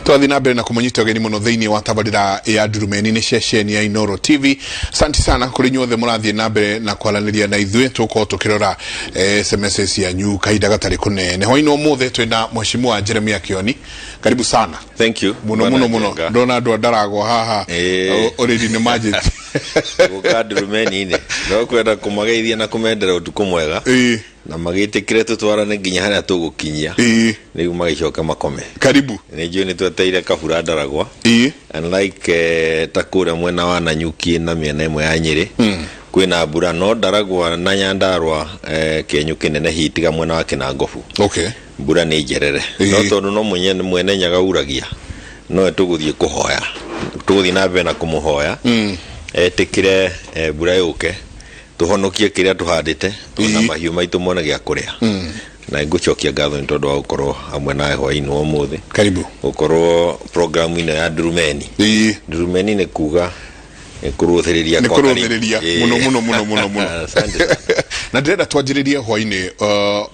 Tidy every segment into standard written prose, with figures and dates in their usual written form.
Twathi na mbere na kũmũnyita ũgeni mũno thĩinĩ wa tabarĩra ya Ndurumeni, nĩ ceceni ya Inoro TV. Asante sana kũrĩ inyuothe mũrathiĩ na mbere na kwaranĩria na ithuĩ. Tũgũkorwo tũkĩrora SMS cianyu kahinda gatarĩ kũnene. Hwainĩ ũmũthĩ twĩna Mheshimiwa Jeremia Kioni, karibu sana. Thank you. Mũno Bwana mũno mũno. Njenga. Ndona andũ a Ndaragwa haha ũrĩri nĩ manjĩtie Gũka Ndurumeni-inĩ no kwenda kũmageithia na kũmendera ũtukũ mwega na magĩtĩkĩre tũtwarane nginya harĩa tũgũkinyia, rĩu magĩcoke makome. Karibu. Nĩ njũĩ nĩ tweteire kabura Ndaragwa, unlike ta kũrĩa mwena wa Nanyuki na mĩena ĩmwe ya Nyĩrĩ kwĩna mbura, no Ndaragwa na Nyandarua kĩenyũ kĩnene hihi tiga mwena wa Kĩnangobu mbura nĩ njerere. No tondũ no mwene Nyaga uragia, nowe tũgũthiĩ kũhoya, tũgũthiĩ na mbere na kũmũhoya etĩkĩre mbura yũke tũhonokie kĩrĩa tũhandĩte ona mahiũ maitũ mone gĩa kũrĩa. Na ngũcokia ngatho nĩ tondũ wa gũkorwo hamwe nawe hwaĩ-inĩ wa ũmũthĩ, Karibu. gũkorwo programu ĩno ya Ndurumeni. Ndurumeni nĩ kuga nĩ kũrũthĩrĩria Nĩ kwa karibu. Kũrũthĩrĩria mũno mũno mũno mũno mũno. Asante sana. Na ndĩrenda twanjĩrĩrie hwainĩ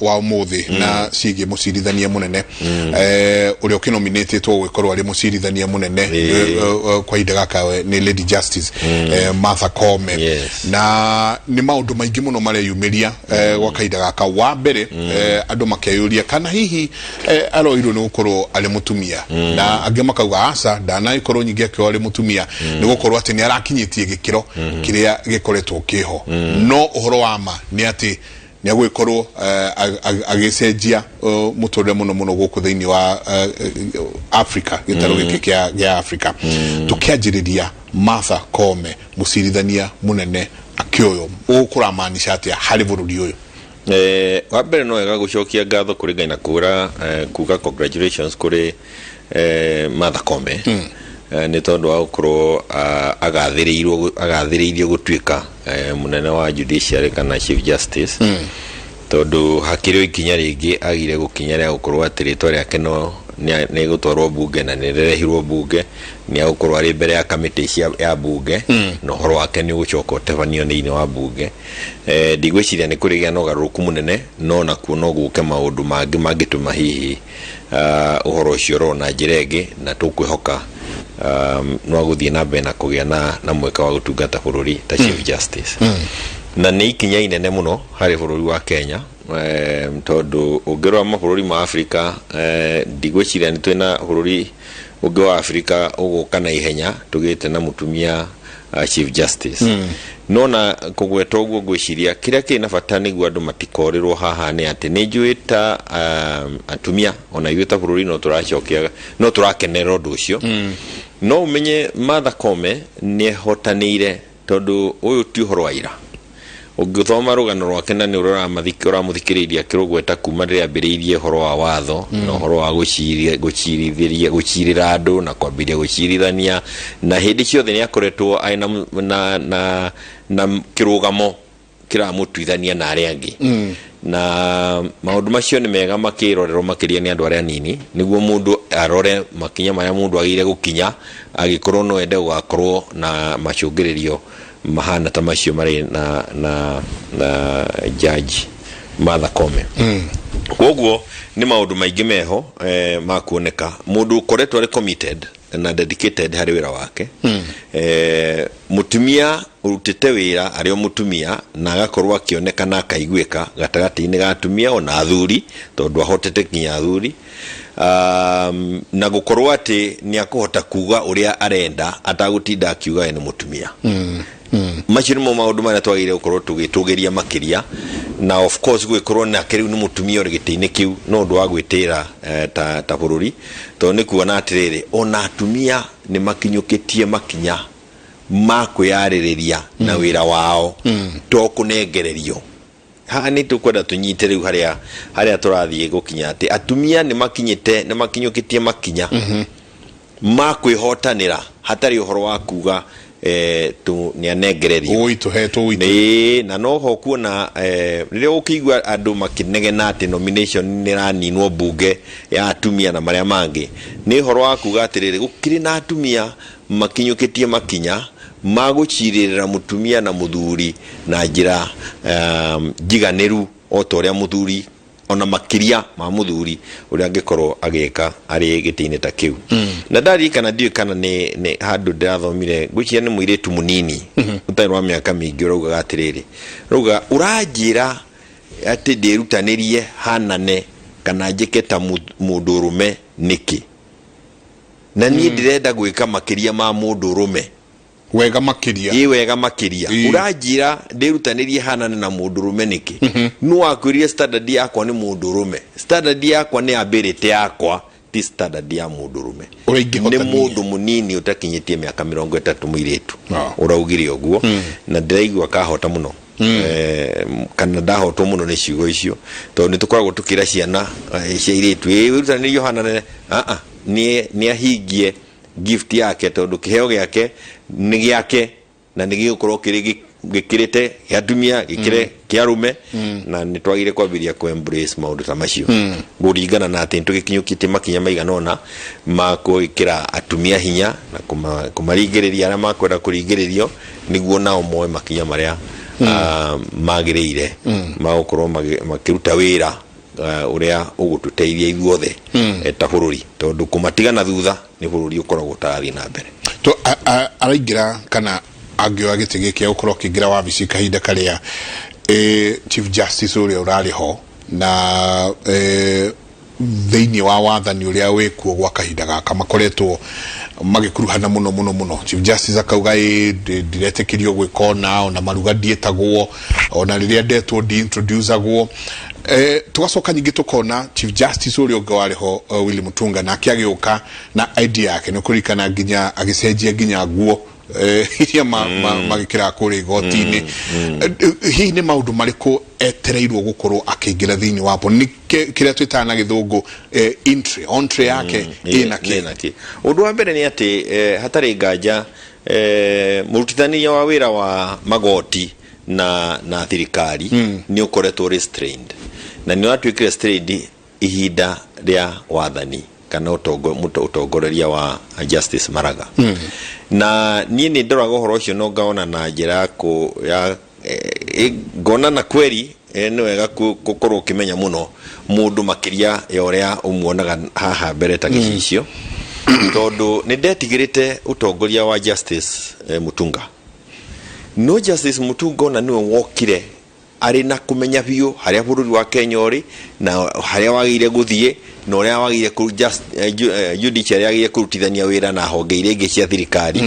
wa ũmũthĩ na ciĩgiĩ mũcirithania mũnene ũrĩa ũkĩnominĩtĩtwo gũgĩkorwo arĩ mũcirithania mũnene kwa ihinda gaka we nĩ Lady Justice Martha Koome. Na nĩ maũndũ maingĩ mũno mareyumĩria gwa kahinda gaka. Wa mbere, andũ makeyũria kana hihi aroirwo nĩ gũkorwo arĩ mũtumia, na angĩ makauga aca, ndanagĩkorwo nyingĩ akĩoa arĩ mũtumia nĩ gũkorwo atĩ nĩ arakinyĩtie gĩkĩro kĩrĩa gĩkoretwo kĩho. No ũhoro wa ma nĩ atĩ nĩ agũgĩkorwo agĩcenjia mũtũrĩre mũno mũno gũkũ thĩinĩ wa Africa, gĩtarũ gĩkĩ kĩa Africa. Tũkĩanjĩrĩria, Martha Koome mũcirithania mũnene akĩoywo, ũkũramaanisha atĩa harĩ bũrũri ũyũ? Wa mbere no wega gũcokia ngatho kũrĩ Ngai na kũra kuga congratulations kũrĩ Martha Koome nĩ tondũ wa gũkorwo agathĩrĩirwo, agathĩrĩirio gũtuĩka mũnene wa judiciary kana Chief Justice, tondũ hakĩrĩ o ikinya rĩngĩ agire gũkinya rĩa gũkorwo atĩ rĩtwa rĩake no nĩ gũtwarwo bunge, na nĩ rĩrehirwo bunge, nĩ agũkorwo arĩ mbere ya kamĩtĩ ya bunge na ũhoro wake nĩ ũgũcoka ũtabanio thĩinĩ wa bunge. Ndigwĩciria nĩ kũrĩgĩa na ũgarũrũku mũnene, no nakuo no gũke maũndũ mangĩ mangĩtũma hihi ũhoro ũcio ũrorwo na njĩra ĩngĩ, na tũkwĩhoka no agũthiĩ na mbere na kũgĩa na mweke wa gũtungata bũrũri ta Chief Justice. Na nĩ ikinya inene mũno harĩ bũrũri wa Kenya, tondũ ũngĩrora mabũrũri ma Afrika, ndigwĩciria nĩ twĩna bũrũri ũngĩ wa Afrika ũgũka na ihenya tũgĩte na mũtumia Chief Justice. No na kũgweta ũguo, ngwĩciria kĩrĩa kĩrĩ na bata nĩguo andũ matikorĩrwo haha nĩ atĩ nĩ njũĩ ta atumia ona ithuĩ ta bũrũri no tũracokia, no tũrakenerera ũndũ ũcio. No ũmenye Martha Koome nĩ ehotanĩire, tondũ ũyũ ti ũhoro wa ira. Ũngĩthoma rũgano rwake na nĩ ũramũthikĩrĩirie akĩrũgweta kuma rĩrĩa ambĩrĩirie ũhoro wa watho na ũhoro wa gũcirithĩria, gũcirĩra andũ na kwambĩrĩria gũcirithania, na hĩndĩ ciothe nĩ akoretwo arĩ na kĩrũgamo kĩramũtuithania na arĩa angĩ. Na maũndũ macio nĩ mega makĩrorerwo makĩria nĩ andũ arĩa anini, nĩguo mũndũ arore makinya marĩa mũndũ agĩrĩire gũkinya agĩkorwo no ende gũgakorwo na macũngĩrĩrio mahana ta macio marĩ na Judge Martha Koome. Koguo nĩ maũndũ maingĩ meho ma kuoneka mũndũ ũkoretwo arĩ committed na dedicated harĩ wĩra wake, mũtumia ũrutĩte wĩra arĩ o mũtumia na agakorwo akĩoneka na akaiguĩka gatagatĩ-inĩ ga atumia ona athuri, tondũ ahotete nginya athuri, na gũkorwo atĩ nĩ akũhota kuga ũrĩa arenda atagũtinda akiuga we nĩ mũtumia. Macio nĩmo maũndũ marĩa twagĩrĩire gũkorwo tũgĩtũgĩria makĩria. Na of course gũgĩkorwo nake rĩu nĩ mũtumia ũrĩ gĩtĩ-inĩ kĩu no ũndũ wa gwĩtĩĩra ta bũrũri, tondũ nĩ kuona atĩrĩrĩ, ona atumia nĩ makinyũkĩtie makinya ma kwĩyarĩrĩria na wĩra wao, to kũnengererio. Haha nĩ tũkwenda tũnyite rĩu harĩa tũrathiĩ gũkinya atĩ atumia nĩ makinyĩte, nĩ makinyũkĩtie makinya ma kwĩhotanĩra hatarĩ ũhoro wa kuga nĩ anengererio. Ũi tũhetwo ũitũ. Ĩĩ, na noho kuona rĩrĩa ũkĩigua andũ makĩnegena atĩ nomination nĩ ĩraninwo mbunge ya atumia na marĩa mangĩ, nĩ ũhoro wa kuga atĩrĩrĩ, gũkĩrĩ na atumia makinyũkĩtie makinya ma gũcirĩrĩra mũtumia na mũthuri na njĩra njiganĩru o ta ũrĩa mũthuri Ona makĩria ma mũthuri ũrĩa angĩkorwo agĩka arĩ gĩtĩ-inĩ ta kĩu. Na ndaririkana, ndiũĩ kana nĩ handũ ndĩrathomire, ngwĩciria nĩ mũirĩtu mũnini ũtarĩ wa mĩaka mĩingĩ ũraugaga atĩrĩrĩ, ũrauga ũranjĩra atĩ ndĩrutanĩrie hanane kana njĩke ta mũndũ ũrũme nĩkĩ, na niĩ ndĩrenda gwĩka makĩria ma mũndũ ũrũme. Wega makĩria. Ĩ wega makĩria. Ũranjĩra ndĩrutanĩrie hanane na mũndũrũme nĩkĩ? Nũ wakwĩrire standard yakwa nĩ mũndũrũme? Standard yakwa nĩ ability yakwa, ti standard ya mũndũrũme. Ũrĩa ingĩhota nĩ niĩ. Mũndũ mũnini ũtakinyĩtie mĩaka 30, mũirĩtu ũraugire ũguo, na ndĩraigua kahota mũno. Kana ndahotwo mũno nĩ ciugo icio, tondũ nĩ tũkoragwo tũkĩra ciana cia airĩtu, ĩ wĩrutanĩrie ũhanane. Aa, nĩ ahingie gift yake, tondũ kĩheo gĩake nĩ gĩake na nĩ gĩgũkorwo kĩrĩ gĩkĩrĩte kĩa atumia, gĩkĩre kĩa arũme. Na nĩ twagĩrĩire kwambĩrĩria kũ embrace maũndũ ta macio, kũringana na atĩ nĩ tũgĩkinyũkĩtie makinya maigana ũna ma gwĩkĩra atumia hinya na kũmaringĩrĩria arĩa makwenda kũringĩrĩrio, nĩguo nao moe makinya marĩa magĩrĩire ma gũkorwo makĩruta wĩra ũrĩa ũgũtũteithia ithuothe ta bũrũri, tondũ kũmatiga na thutha nĩ bũrũri ũkoragwo ũtarathiĩ na mbere. To araingĩra kana angĩoya gĩtĩ gĩkĩ, agũkorwo akĩingĩra wabici kahinda karĩa Chief Justice ũrĩa ũrarĩ ho na thĩinĩ wa wathani ũrĩa wĩkuo gwa kahinda gaka makoretwo magĩkuruhana mũno mũno mũno. Chief Justice akauga ĩ ndiretĩkĩrio gwĩka ona maruga ndiĩtagwo, ona rĩrĩa ndetwo ndi-introducagwo. Tugacoka nyingĩ tukona Chief Justice ũrĩa ũngĩ warĩ ho, Willy Mutunga, nake agĩũka na idea yake, nĩ kũririkana nginya agĩcenjia nginya nguo iria magĩkĩraga kũrĩa igoti-inĩ. Hihi nĩ maũndũ marĩkũ etereirwo gũkorwo akĩingĩra thĩinĩ wapo nĩ kĩrĩa twĩtaga na gĩthũngũ entry entree yake ĩna kĩ? Ĩna kĩ? Ũndũ wa mbere nĩ atĩ hatarĩ nganja mũrutithania wa wĩra wa magoti na thirikari nĩ ũkoretwo ũrĩ strained, na nĩ ũratuĩkire strained ihinda rĩa wathani kana ũtongoreria wa Justice Maraga. Na niĩ nĩ ndoraga ũhoro ũcio no ngaona na njĩra ya ngona na kweri nĩ wega gũkorwo ũkĩmenya mũno mũndũ makĩria ya ũrĩa ũmuonaga haha mbere ta gĩcicio, tondũ nĩ ndetigĩrĩte ũtongoria wa Justice Mutunga. No Justice Mutunga ona nĩwe wokire arĩ na kũmenya biũ harĩa bũrũri wa Kenya ũrĩ na harĩa wagĩrĩire gũthiĩ na ũrĩa wagĩrĩire judiciary yagĩrĩire kũrutithania wĩra na honge iria ingĩ cia thirikari.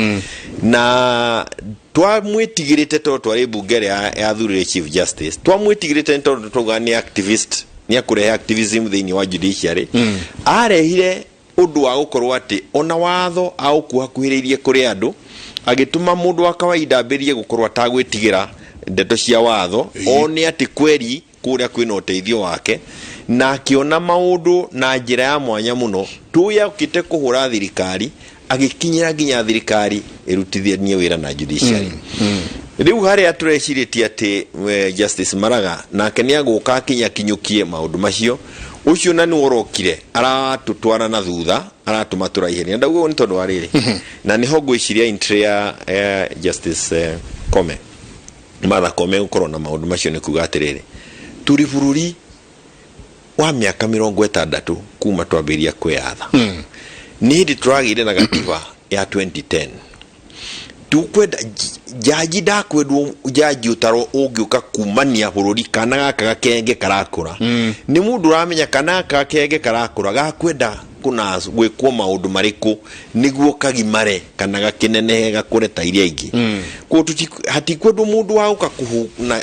Na twamwĩtigĩrĩte tondũ twarĩ mbunge ĩrĩa yathurire Chief Justice, twamwĩtigĩrĩte nĩ tondũ twaugaga nĩ activist, nĩ akũrehe activism thĩinĩ wa judiciary. Arehire ũndũ wa gũkorwo atĩ ona watho aũkuhakuhĩrĩirie kũrĩ andũ, agĩtũma mũndũ wa kawaida ambĩrĩrie gũkorwo atagwĩtigĩra ndeto cia watho, one atĩ kweri kũrĩa kwĩna ũteithio wake, na akĩona maũndũ na njĩra ya mwanya mũno. Tũĩ okĩte kũhũra thirikari, agĩkinyĩra nginya thirikari ĩrutithanie wĩra na judiciary. Rĩu harĩa tũrecirĩtie atĩ Justice Maraga nake nĩ agũka akinyakinyũkie maũndũ macio, ũcio na nĩwe ũrokire aratũtwara na thutha, aratũma tũraihe. Na ndauga ũguo nĩ tondũ wa rĩrĩ, na nĩho ngwĩciria entry ya Justice Koome, Martha Koome, gũkorwo na maũndũ macio nĩ kuga atĩrĩrĩ, tũrĩ bũrũri wa mĩaka 60 kuma twambĩrĩria kwĩyatha. Nĩ hĩndĩ tũragĩire na gatiba ya 2010. Tukwenda jaji, ndakwendwo jaji ũtaro ũngĩũka kumania bũrũri kana gaka gakenge karakũra. Nĩ mũndũ ũramenya kana gaka gakenge karakũra gakwenda kũna gwĩkwo maũndũ marĩkũ nĩguo kagimare kana gakĩnenehe gakũre ta iria ingĩ. Koguo hatikwendwo mũndũ wa gũka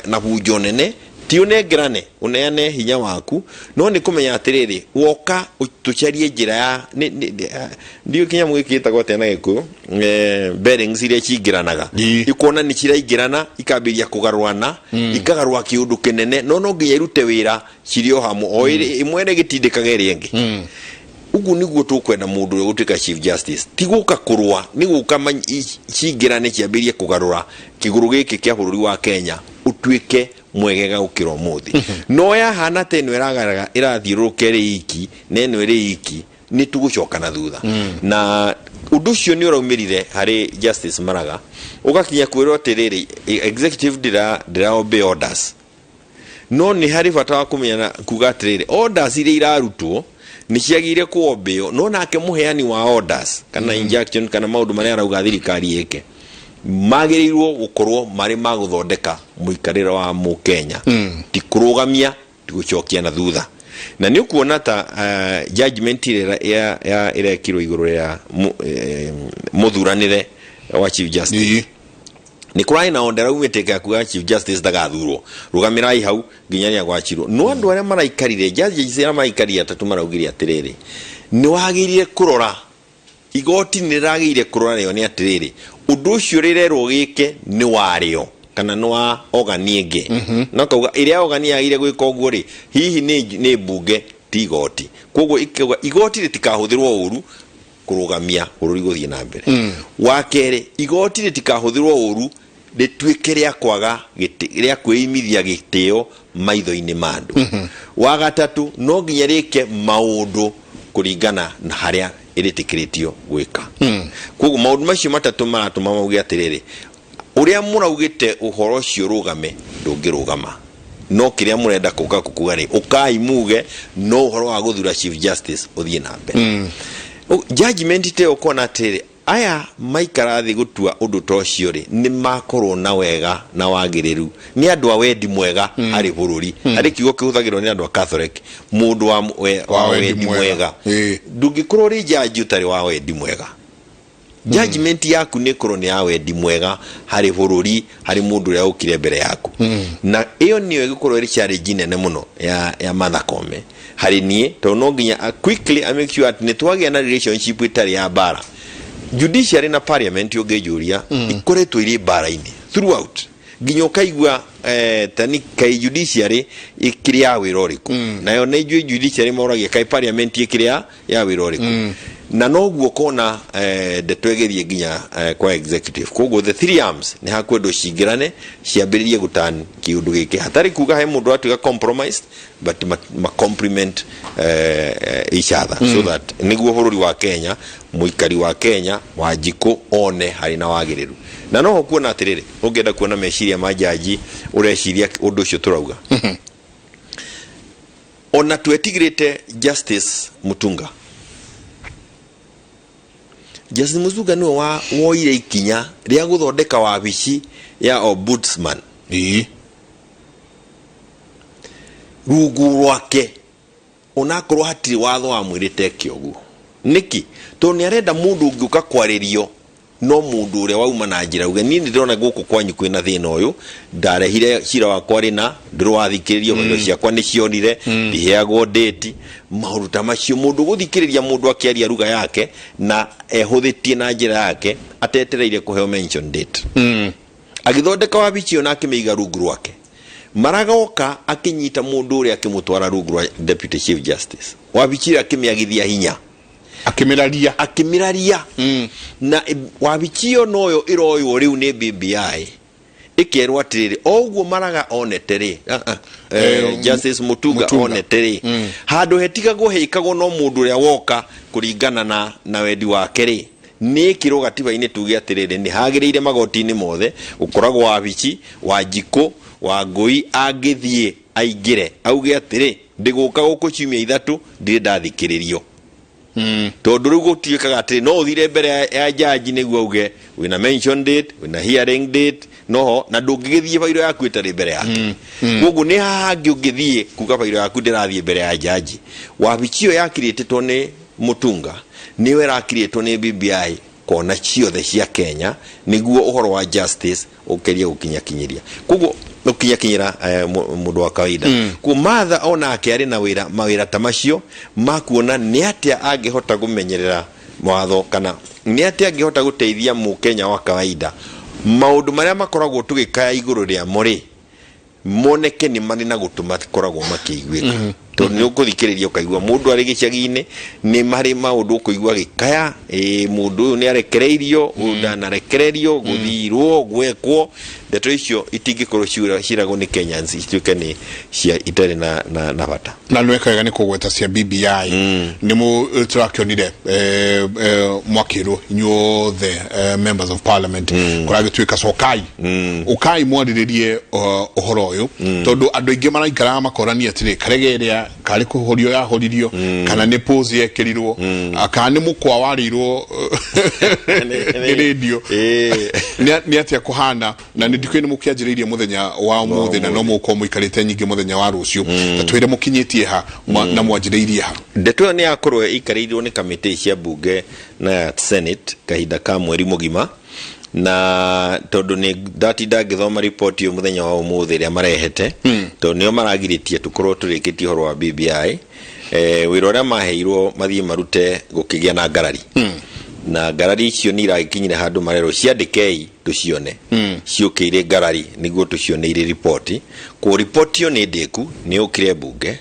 na bunjo nene. Ti ũnengerane, ũneane hinya waku, no nĩ kũmenya atĩrĩrĩ, woka tũcarie njĩra ya ndiũĩ kĩnyamũ gĩkĩ gĩtagwo atĩa na Gĩkũyũ, bearings iria cingĩranaga. Ikuona nĩ ciraingĩrana, ikambĩrĩria kũgarũrana, ikagarũra kĩũndũ kĩnene, no no nginya irute wĩra cirĩ o hamwe, o ĩmwe ĩrĩa ĩgĩtindĩkaga ĩrĩa ĩngĩ. Ũguo nĩguo tũkwenda mũndũ ũrĩa gũtuĩka Chief Justice, ti gũka kũrũa, nĩ gũka cingĩrane ciambĩrĩrie kũgarũra kĩgũrũ gĩkĩ kĩa bũrũri wa Kenya ũtuĩke mwegega gũkĩra ũmũthĩ. No yahana ta ĩno ĩragaraga ĩrathiũrũrũka ĩrĩ iki na ĩno ĩrĩ iki, nĩ tũgũcoka na thutha. Na ũndũ ũcio nĩ ũraumĩrire harĩ Justice Maraga, ũgakinya kwĩrwo atĩrĩrĩ, executive ndĩra obey orders. No nĩ harĩ bata wa kũmenya na kuga atĩrĩrĩ, orders iria irarutwo nĩ ciagĩrĩire kũombĩo, no nake mũheani wa orders kana injunction kana maũndũ marĩa arauga thirikari ĩke magĩrĩirwo gũkorwo marĩ ma gũthondeka mũikarĩre wa mũkenya, ti kũrũgamia, ti gũcokia na thutha. Na nĩ ũkuona ta judgment ĩrĩa ĩrekirwo igũrũ rĩa mũthuranĩre wa Chief Justice, nĩ kũrarĩ na order aumĩte ya kuga Chief Justice ndagathurwo, rũgamĩrai hau nginya rĩrĩa gwacirwo. No andũ arĩa maraikarire, judges arĩa maraikarire atatũ, maraugire atĩrĩrĩ, nĩ wagĩrĩire kũrora, igoti nĩ rĩragĩrĩire kũrora rĩone atĩrĩrĩ, ũndũ ũcio rĩrerwo gĩke nĩ warĩo kana nĩ wa ogani ĩngĩ. No kauga ĩrĩa ogani yagĩrĩire gwĩka ũguo rĩ, hihi nĩ mbunge, ti igoti. Koguo ikauga igoti rĩtikahũthĩrwo ũru kũrũgamia bũrũri gũthiĩ na mbere. Wa kerĩ, igoti rĩtikahũthĩrwo ũru rĩtuĩke rĩa kwaga rĩa kwĩimithia gĩtĩo maitho-inĩ ma andũ. Wa gatatũ, no nginya rĩke maũndũ kũringana na harĩa ĩrĩtĩkĩrĩtio gwĩka. Koguo maũndũ macio matatũ maratũma mauge atĩrĩrĩ, ũrĩa mũraugĩte ũhoro ũcio rũgame ndũngĩrũgama, no kĩrĩa mũrenda kũka kuga rĩ, ũkai muge no ũhoro wa gũthura Chief Justice ũthiĩ na mbere. Judgment ta ĩyo, ũkona atĩrĩrĩ, aya maikara thĩ gũtua ũndũ ta ũcio rĩ, nĩ makorwo na wega na wagĩrĩru, nĩ andũ a wendi mwega harĩ bũrũri. Harĩ kiugo kĩhũthagĩrwo nĩ andũ a Catholic, mũndũ wa wendi wendi mwega. Mwega. Ndũngĩkorwo ũrĩ jaji ũtarĩ wa wendi mwega. Judgment yaku nĩ ĩkorwo nĩ ya wendi mwega harĩ bũrũri, harĩ mũndũ ũrĩa ũkire mbere yaku. Na ĩyo nĩyo ĩgũkorwo ĩrĩ challenge nene mũno ya Martha Koome harĩ niĩ, tondũ no nginya quickly I make sure atĩ nĩ twagĩa na relationship ĩtarĩ ya mbara. Judiciary na parliament, ũngĩnjũria, ikoretwo irĩ mbara-inĩ throughout, nginya ũkaigua tani kai judiciary ĩkĩrĩ ya wĩra ũrĩkũ, nayo nĩ njũĩ judiciary moragia kai parliament ĩkĩrĩ ya wĩra ũrĩkũ. Na noguo kona ndeto ĩgĩthiĩ nginya kwa executive. Koguo the three arms nĩ hakwendwo cingĩrane, ciambĩrĩrie gũtan kĩũndũ gĩkĩ, hatarĩ kuga he mũndũ atuĩka compromised, but ma complement each other, so that nĩguo bũrũri wa Kenya, mũikari wa Kenya Wanjikũ one harĩ na wagĩrĩru. Na noho kuona atĩrĩrĩ, ũngĩenda kuona meciria ma jaji ũreciria ũndũ ũcio tũrauga, ona twetigĩrĩte Justice Mutunga. Justice Mutunga nĩwe woire ikinya rĩa gũthondeka wabici ya ombudsman rungu rwake, onakorwo hatirĩ watho wamwĩrĩte eke ũguo. Nĩkĩ? Tondũ nĩ arenda mũndũ ũngĩũka kwarĩrio no mũndũ ũrĩa wauma na njĩra uge, niĩ nĩ ndĩrona gũkũ kwanyu kwĩna thĩna ũyũ, ndarehire cira wakwa rĩna ndũrwathikĩrĩrio, mm. ciakwa nĩ cionire, ndiheagwo ndĩti, maũndũ ta macio. Mũndũ gũthikĩrĩria mũndũ akĩaria ruga yake na ehũthĩtie na njĩra yake, atetereire kũheo mention date. Agĩthondeka wabici ĩyo na akĩmĩiga rungu rwake. Maragoka akĩnyita mũndũ ũrĩa, akĩmũtwara rungu rwa Deputy Chief Justice, wabici ĩyo akĩmĩagithia hinya. Akĩmĩraria. Akĩmĩraria. Na wabici ĩyo noyo ĩroywo rĩu nĩ BBI, ĩkerwo atĩrĩrĩ, o ũguo Maraga onete rĩ, Justice Mutunga, Mutunga. Onete rĩ, handũ hetigagwo hĩkagwo no mũndũ ũrĩa woka kũringana na wendi wake rĩ, nĩ ĩkĩrwo gatiba-inĩ, tuge atĩrĩrĩ, nĩ hagĩrĩire magoti-inĩ mothe gũkoragwo wabici Wanjikũ wa Ngũi angĩthiĩ aingĩre auge atĩrĩ, ndĩgũka gũkũ ciumia 3 ndirĩ ndathikĩrĩrio. Tondũ rĩu gũtuĩkaga atĩ no ũthire mbere ya jaji nĩguo auge wĩna mention date, wĩna hearing date, noho na ndũngĩgĩthiĩ bairo yaku ĩtarĩ mbere yake. Koguo nĩ haha hangĩ ũngĩthiĩ kuga bairo yaku ndĩrathiĩ mbere ya jaji. Wabici ĩyo yakirĩtĩtwo nĩ Mutunga nĩyo ĩrakirĩtwo nĩ BBI kona ciothe cia Kenya, nĩguo ũhoro wa justice ũkeria gũkinyakinyĩria, koguo gũkinyakinyĩra mũndũ wa kawaida. Koguo Martha onake arĩ na wĩra, mawĩra ta macio ma kuona nĩ atĩa angĩhota kũmenyerera watho, kana nĩ atĩa angĩhota gũteithia mũkenya wa kawaida, maũndũ marĩa makoragwo tũgĩkaya igũrũ rĩamo rĩ, moneke nĩ marĩ na gũtũ makoragwo makĩiguĩka. Tondũ nĩ ũkũthikĩrĩria ũkaigua mũndũ arĩ gĩcagi-inĩ, nĩ marĩ maũndũ ũkũigua gĩkaya, ĩ mũndũ ũyũ nĩ arekereirio, ũyũ ndanarekererio, gũthirwo gwekwo. Ndeto icio itingĩkorwo ciragwo nĩ Kenyans ituĩke nĩ cia itarĩ na bata. Na nä weka wega nä kå gweta cia BBI nä må tå rakĩonire mwakĩrwo inyuothe members of parliament kå ragä tuä ka cokai ũkai mwarĩrĩrie ũhoro ũyũ, tondũ andũ aingĩ maraikaraga makorania atĩrĩ, karege ĩrĩa karĩ kũhorio yahoririo, kana nĩ pose yekĩrirwo, kana nĩ mũkwa warĩirwo nĩ rĩndio. Nĩ atĩa kũhana? Na nĩ ndikũĩ nĩ mũkĩanjĩrĩirie mũthenya wa ũmũthĩ na no mũgũkorwo mũikarĩte nyingĩ mũthenya wa rũciũ. Ta twĩre mũkinyĩtie ha na mwanjĩrĩirie ha? Ndeto ĩyo nĩ yakorwo ĩikarĩirwo nĩ kamĩtĩ cia mbunge na ya Senate kahinda ka mweri mũgima, na tondũ nĩ ndatinda ngĩthoma riboti ĩyo mũthenya wa ũmũthĩ ĩrĩa marehete, tondũ nĩo maragirĩtie tũkorwo tũrĩkĩtie ũhoro wa BBI, wĩra ũrĩa maheirwo mathiĩ marute gũkĩgĩa na ngarari, na ngarari icio nĩ iragĩkinyire handũ marerwo ciandĩkei tũcione ciũke irĩ ngarari nĩguo tũcione irĩ riboti. Kwa riboti ĩyo nĩ ndĩku, nĩ yũkire mbunge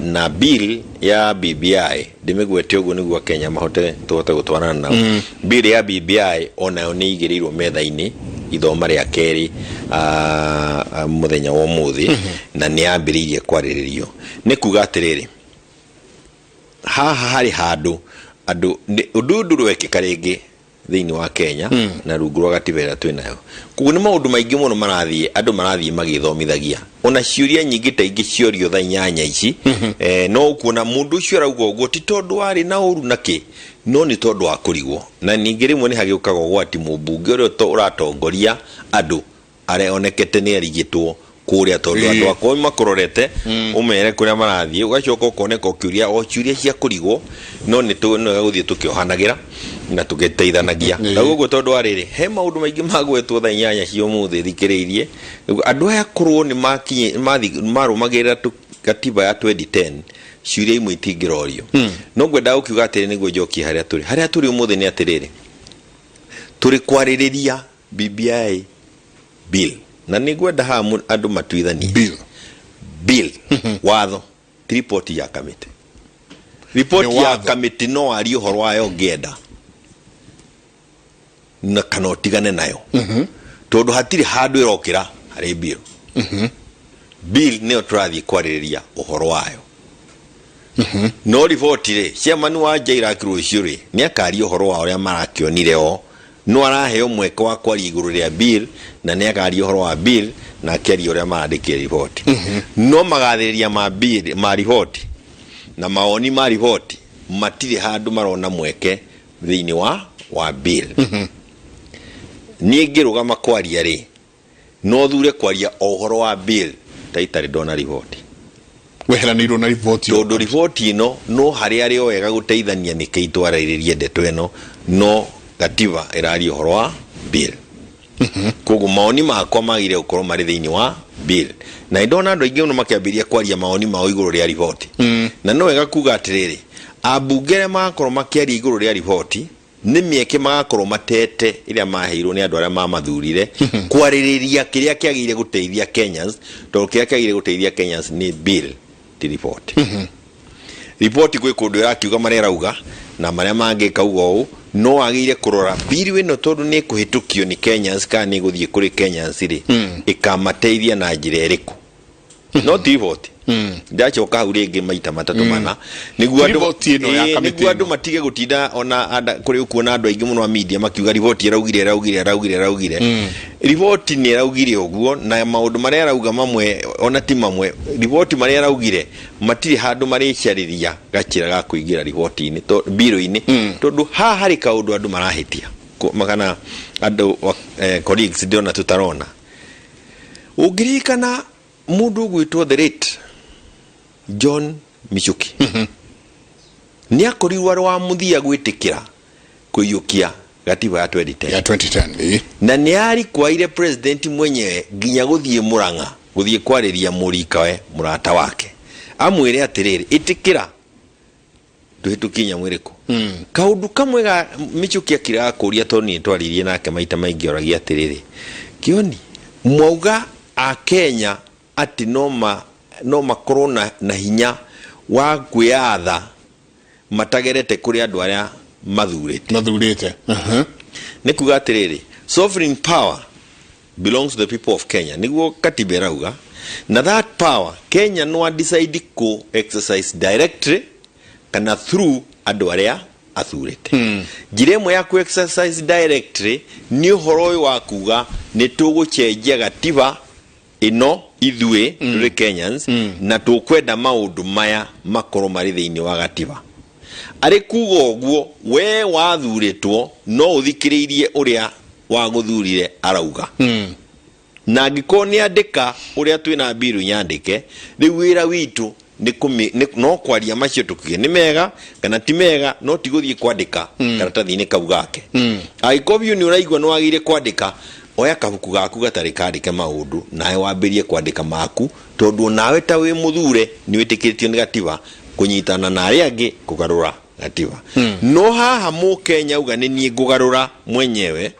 na bill ya BBI, ndĩmĩgwete ũguo nĩguo Akenya mahote tũhote gũtwarana nao. Bill ya BBI onayo nĩ igĩrĩirwo metha-inĩ ithoma rĩa kerĩ mũthenya wa ũmũthĩ, na nĩ yambĩrĩirie kwarĩrĩrio. Nĩ kuga atĩrĩrĩ, haha harĩ handũ andũ ũndũ ũyũ ndũrwekĩka rĩngĩ thĩinĩ wa Kenya na rungu rwa gatiba ĩrĩa twĩ nayo. Koguo nĩ maũndũ maingĩ mũno marathiĩ, andũ marathiĩ magĩthomithagia, ona ciũria nyingĩ ta ingĩ ciorio thaa 8 ici, no ũkuona mũndũ ũcio arauga ũguo ti tondũ warĩ na ũru na kĩ, no nĩ tondũ wa kũrigwo. Na ningĩ rĩmwe nĩ hagĩũkaga ũgwati, mũmbunge ũrĩa ũratongoria andũ arĩa onekete nĩ arigĩtwo kũrĩa, tondũ andũ akwa makũrorete ũmere kũrĩa marathiĩ, ũgacoka ũkoneka ũkĩũria o ciũria cia kũrigwo. No nĩ wega gũthiĩ tũkĩohanagĩra na tũgĩteithanagia. Na ũguo tondũ wa rĩrĩ, he maũndũ maingĩ magwetwo thaa 8 cia ũmũthĩ thikĩrĩirie. Andũ aya korwo nĩ marũmagĩrĩra gatiba ya 2010, ciũria imwe itingĩrorio. No ngwendaga gũkiuga atĩrĩ, nĩguo njokie harĩa tũrĩ, harĩa tũrĩ ũmũthĩ nĩ atĩrĩrĩ, tũrĩ kwarĩrĩria BBI bill, na nĩ ngwenda haha andũ matuithanie. Bill. Bill, watho, ti riboti ya kamĩtĩ. Riboti Nĩ ya watho. kamĩtĩ no warie ũhoro wayo ũngĩenda na kana ũtigane nayo, tondũ hatirĩ handũ ĩrokĩra harĩ bill. Bill nĩyo tũrathiĩ kwarĩrĩria ũhoro wayo, no riboti rĩ, chairman wa JLAC rũciũ rĩ nĩ akaria ũhoro wa ũrĩa marakĩonire o no araheo mweke wa kwaria igũrũ rĩa bill, na nĩ akaria ũhoro wa bill na akĩaria ũrĩa marandĩkire riboti. No magathĩrĩria ma bill, ma riboti na mawoni ma riboti matirĩ handũ marona mweke thĩinĩ wa bill. Niĩ ngĩrũgama kwaria rĩ, no thure kwaria o ũhoro wa bill ta itarĩ ndona riboti. Weheranĩirwo na riboti. Tondũ riboti ĩno no harĩa arĩ o wega gũteithania nĩkĩ itwarĩrĩrie ndeto ĩno, no gatiba ĩraria ũhoro wa bill. Koguo mawoni makwa magire gũkorwo marĩ thĩinĩ wa bill, na nĩndona andũ aingĩ mũno makĩambĩrĩria kwaria mawoni mao igũrũ rĩa riboti. Na no wega kuga atĩrĩrĩ, ambunge arĩa magakorwo makĩaria igũrũ rĩa riboti nĩ mĩeke magakorwo matete ĩrĩa maheirwo nĩ andũ arĩa mamathurire kwarĩrĩria kĩrĩa kĩagĩrĩire gũteithia Kenyans, tondũ kĩrĩa kĩagĩrĩire gũteithia Kenyans nĩ bill, ti riboti. Riboti gwĩ kũndũ ĩrakiuga marĩa ĩrauga na marĩa mangĩ ĩkauga ũũ, no wagĩrĩire kũrora bill ĩno, tondũ nĩ ĩkũhĩtũkio nĩ Kenyans kana nĩ ĩgũthiĩ kũrĩ Kenyans rĩ, ĩkamateithia na njĩra ĩrĩkũ, no ti riboti. Ndacoka hau rĩngĩ maita matatũ mana nĩguo Ti riboti ĩno ya kamĩtĩ nĩguo andũ ĩno. Matige gũtinda ona kũrĩ ũkuona andũ aingĩ mũno a media makiuga riboti ĩraugire, ĩraugire, ĩraugire, ĩraugire. Riboti nĩ ĩraugire ũguo, na maũndũ marĩa ĩrauga mamwe ona ti mamwe. Riboti marĩa ĩraugire matirĩ handũ marĩcarĩria gacĩra ga kũingĩra riboti-inĩ, mbirũ-inĩ, tondũ haha harĩ kaũndũ andũ marahĩtia kana andũ colleagues ndĩrona tũtarona. Ũngĩririkana mũndũ ũgwĩtwo the late John Michuki nĩ akorirwo arĩ wa mũthia gwĩtĩkĩra kũiyũkia gatiba ya 2010. Ya 2010, ĩĩ. Na nĩ arikwaire president mwenyewe nginya gũthiĩ Murang'a gũthiĩ kwarĩria mũrikawe mũrata wake, amwĩre atĩrĩrĩ, ĩtĩkĩra tũhĩtũkie nyamũ ĩrĩkũ. Kaũndũ kamwe ga Michuki akiraga kũria, tondũ nĩ twaririe nake maita maingĩ, oragia atĩrĩrĩ, Kĩoni, mwauga a Kenya atĩ no makorwo na hinya wa kwĩyatha matagerete kũrĩ andũ arĩa mathurĩte. Mathurĩte. Nĩ kuga atĩrĩrĩ, sovereign power. Belongs to the people of Kenya, niguo katiba ĩrauga, na that power Kenya no decide ku exercise directly kana through andũ arĩa athurĩte. Njĩra ĩmwe ya ku exercise directly nĩ ũhoro ũyũ wa kuga nĩ tũgũcenjia gatiba ĩno ithuĩ tũrĩ Kenyans, na tũkwenda maũndũ maya makorwo marĩ thĩinĩ wa gatiba. Arĩ kuga ũguo, we wathurĩtwo no ũthikĩrĩirie ũrĩa wagũthurire arauga, na angĩkorwo nĩ andĩka ũrĩa twĩna mbiru nyandĩke, rĩu wĩra witũ nĩ no kwaria macio tũkiuge nĩ mega kana ti mega, no ti gũthiĩ kwandĩka karatathi-inĩ kau gake. Angĩkorwo biũ nĩ ũraigua nĩ wagĩrĩire kwandĩka, oya kabuku gaku gatarĩ kandĩke maũndũ, nawe wambĩrie kwandĩka maku, tondũ nawe ta wĩ mũthure nĩ wĩtĩkĩrĩtio nĩ gatiba kũnyitana na arĩa angĩ kũgarũra gatiba. No haha mũkenya uga nĩ niĩ ngũgarũra mwenyewe,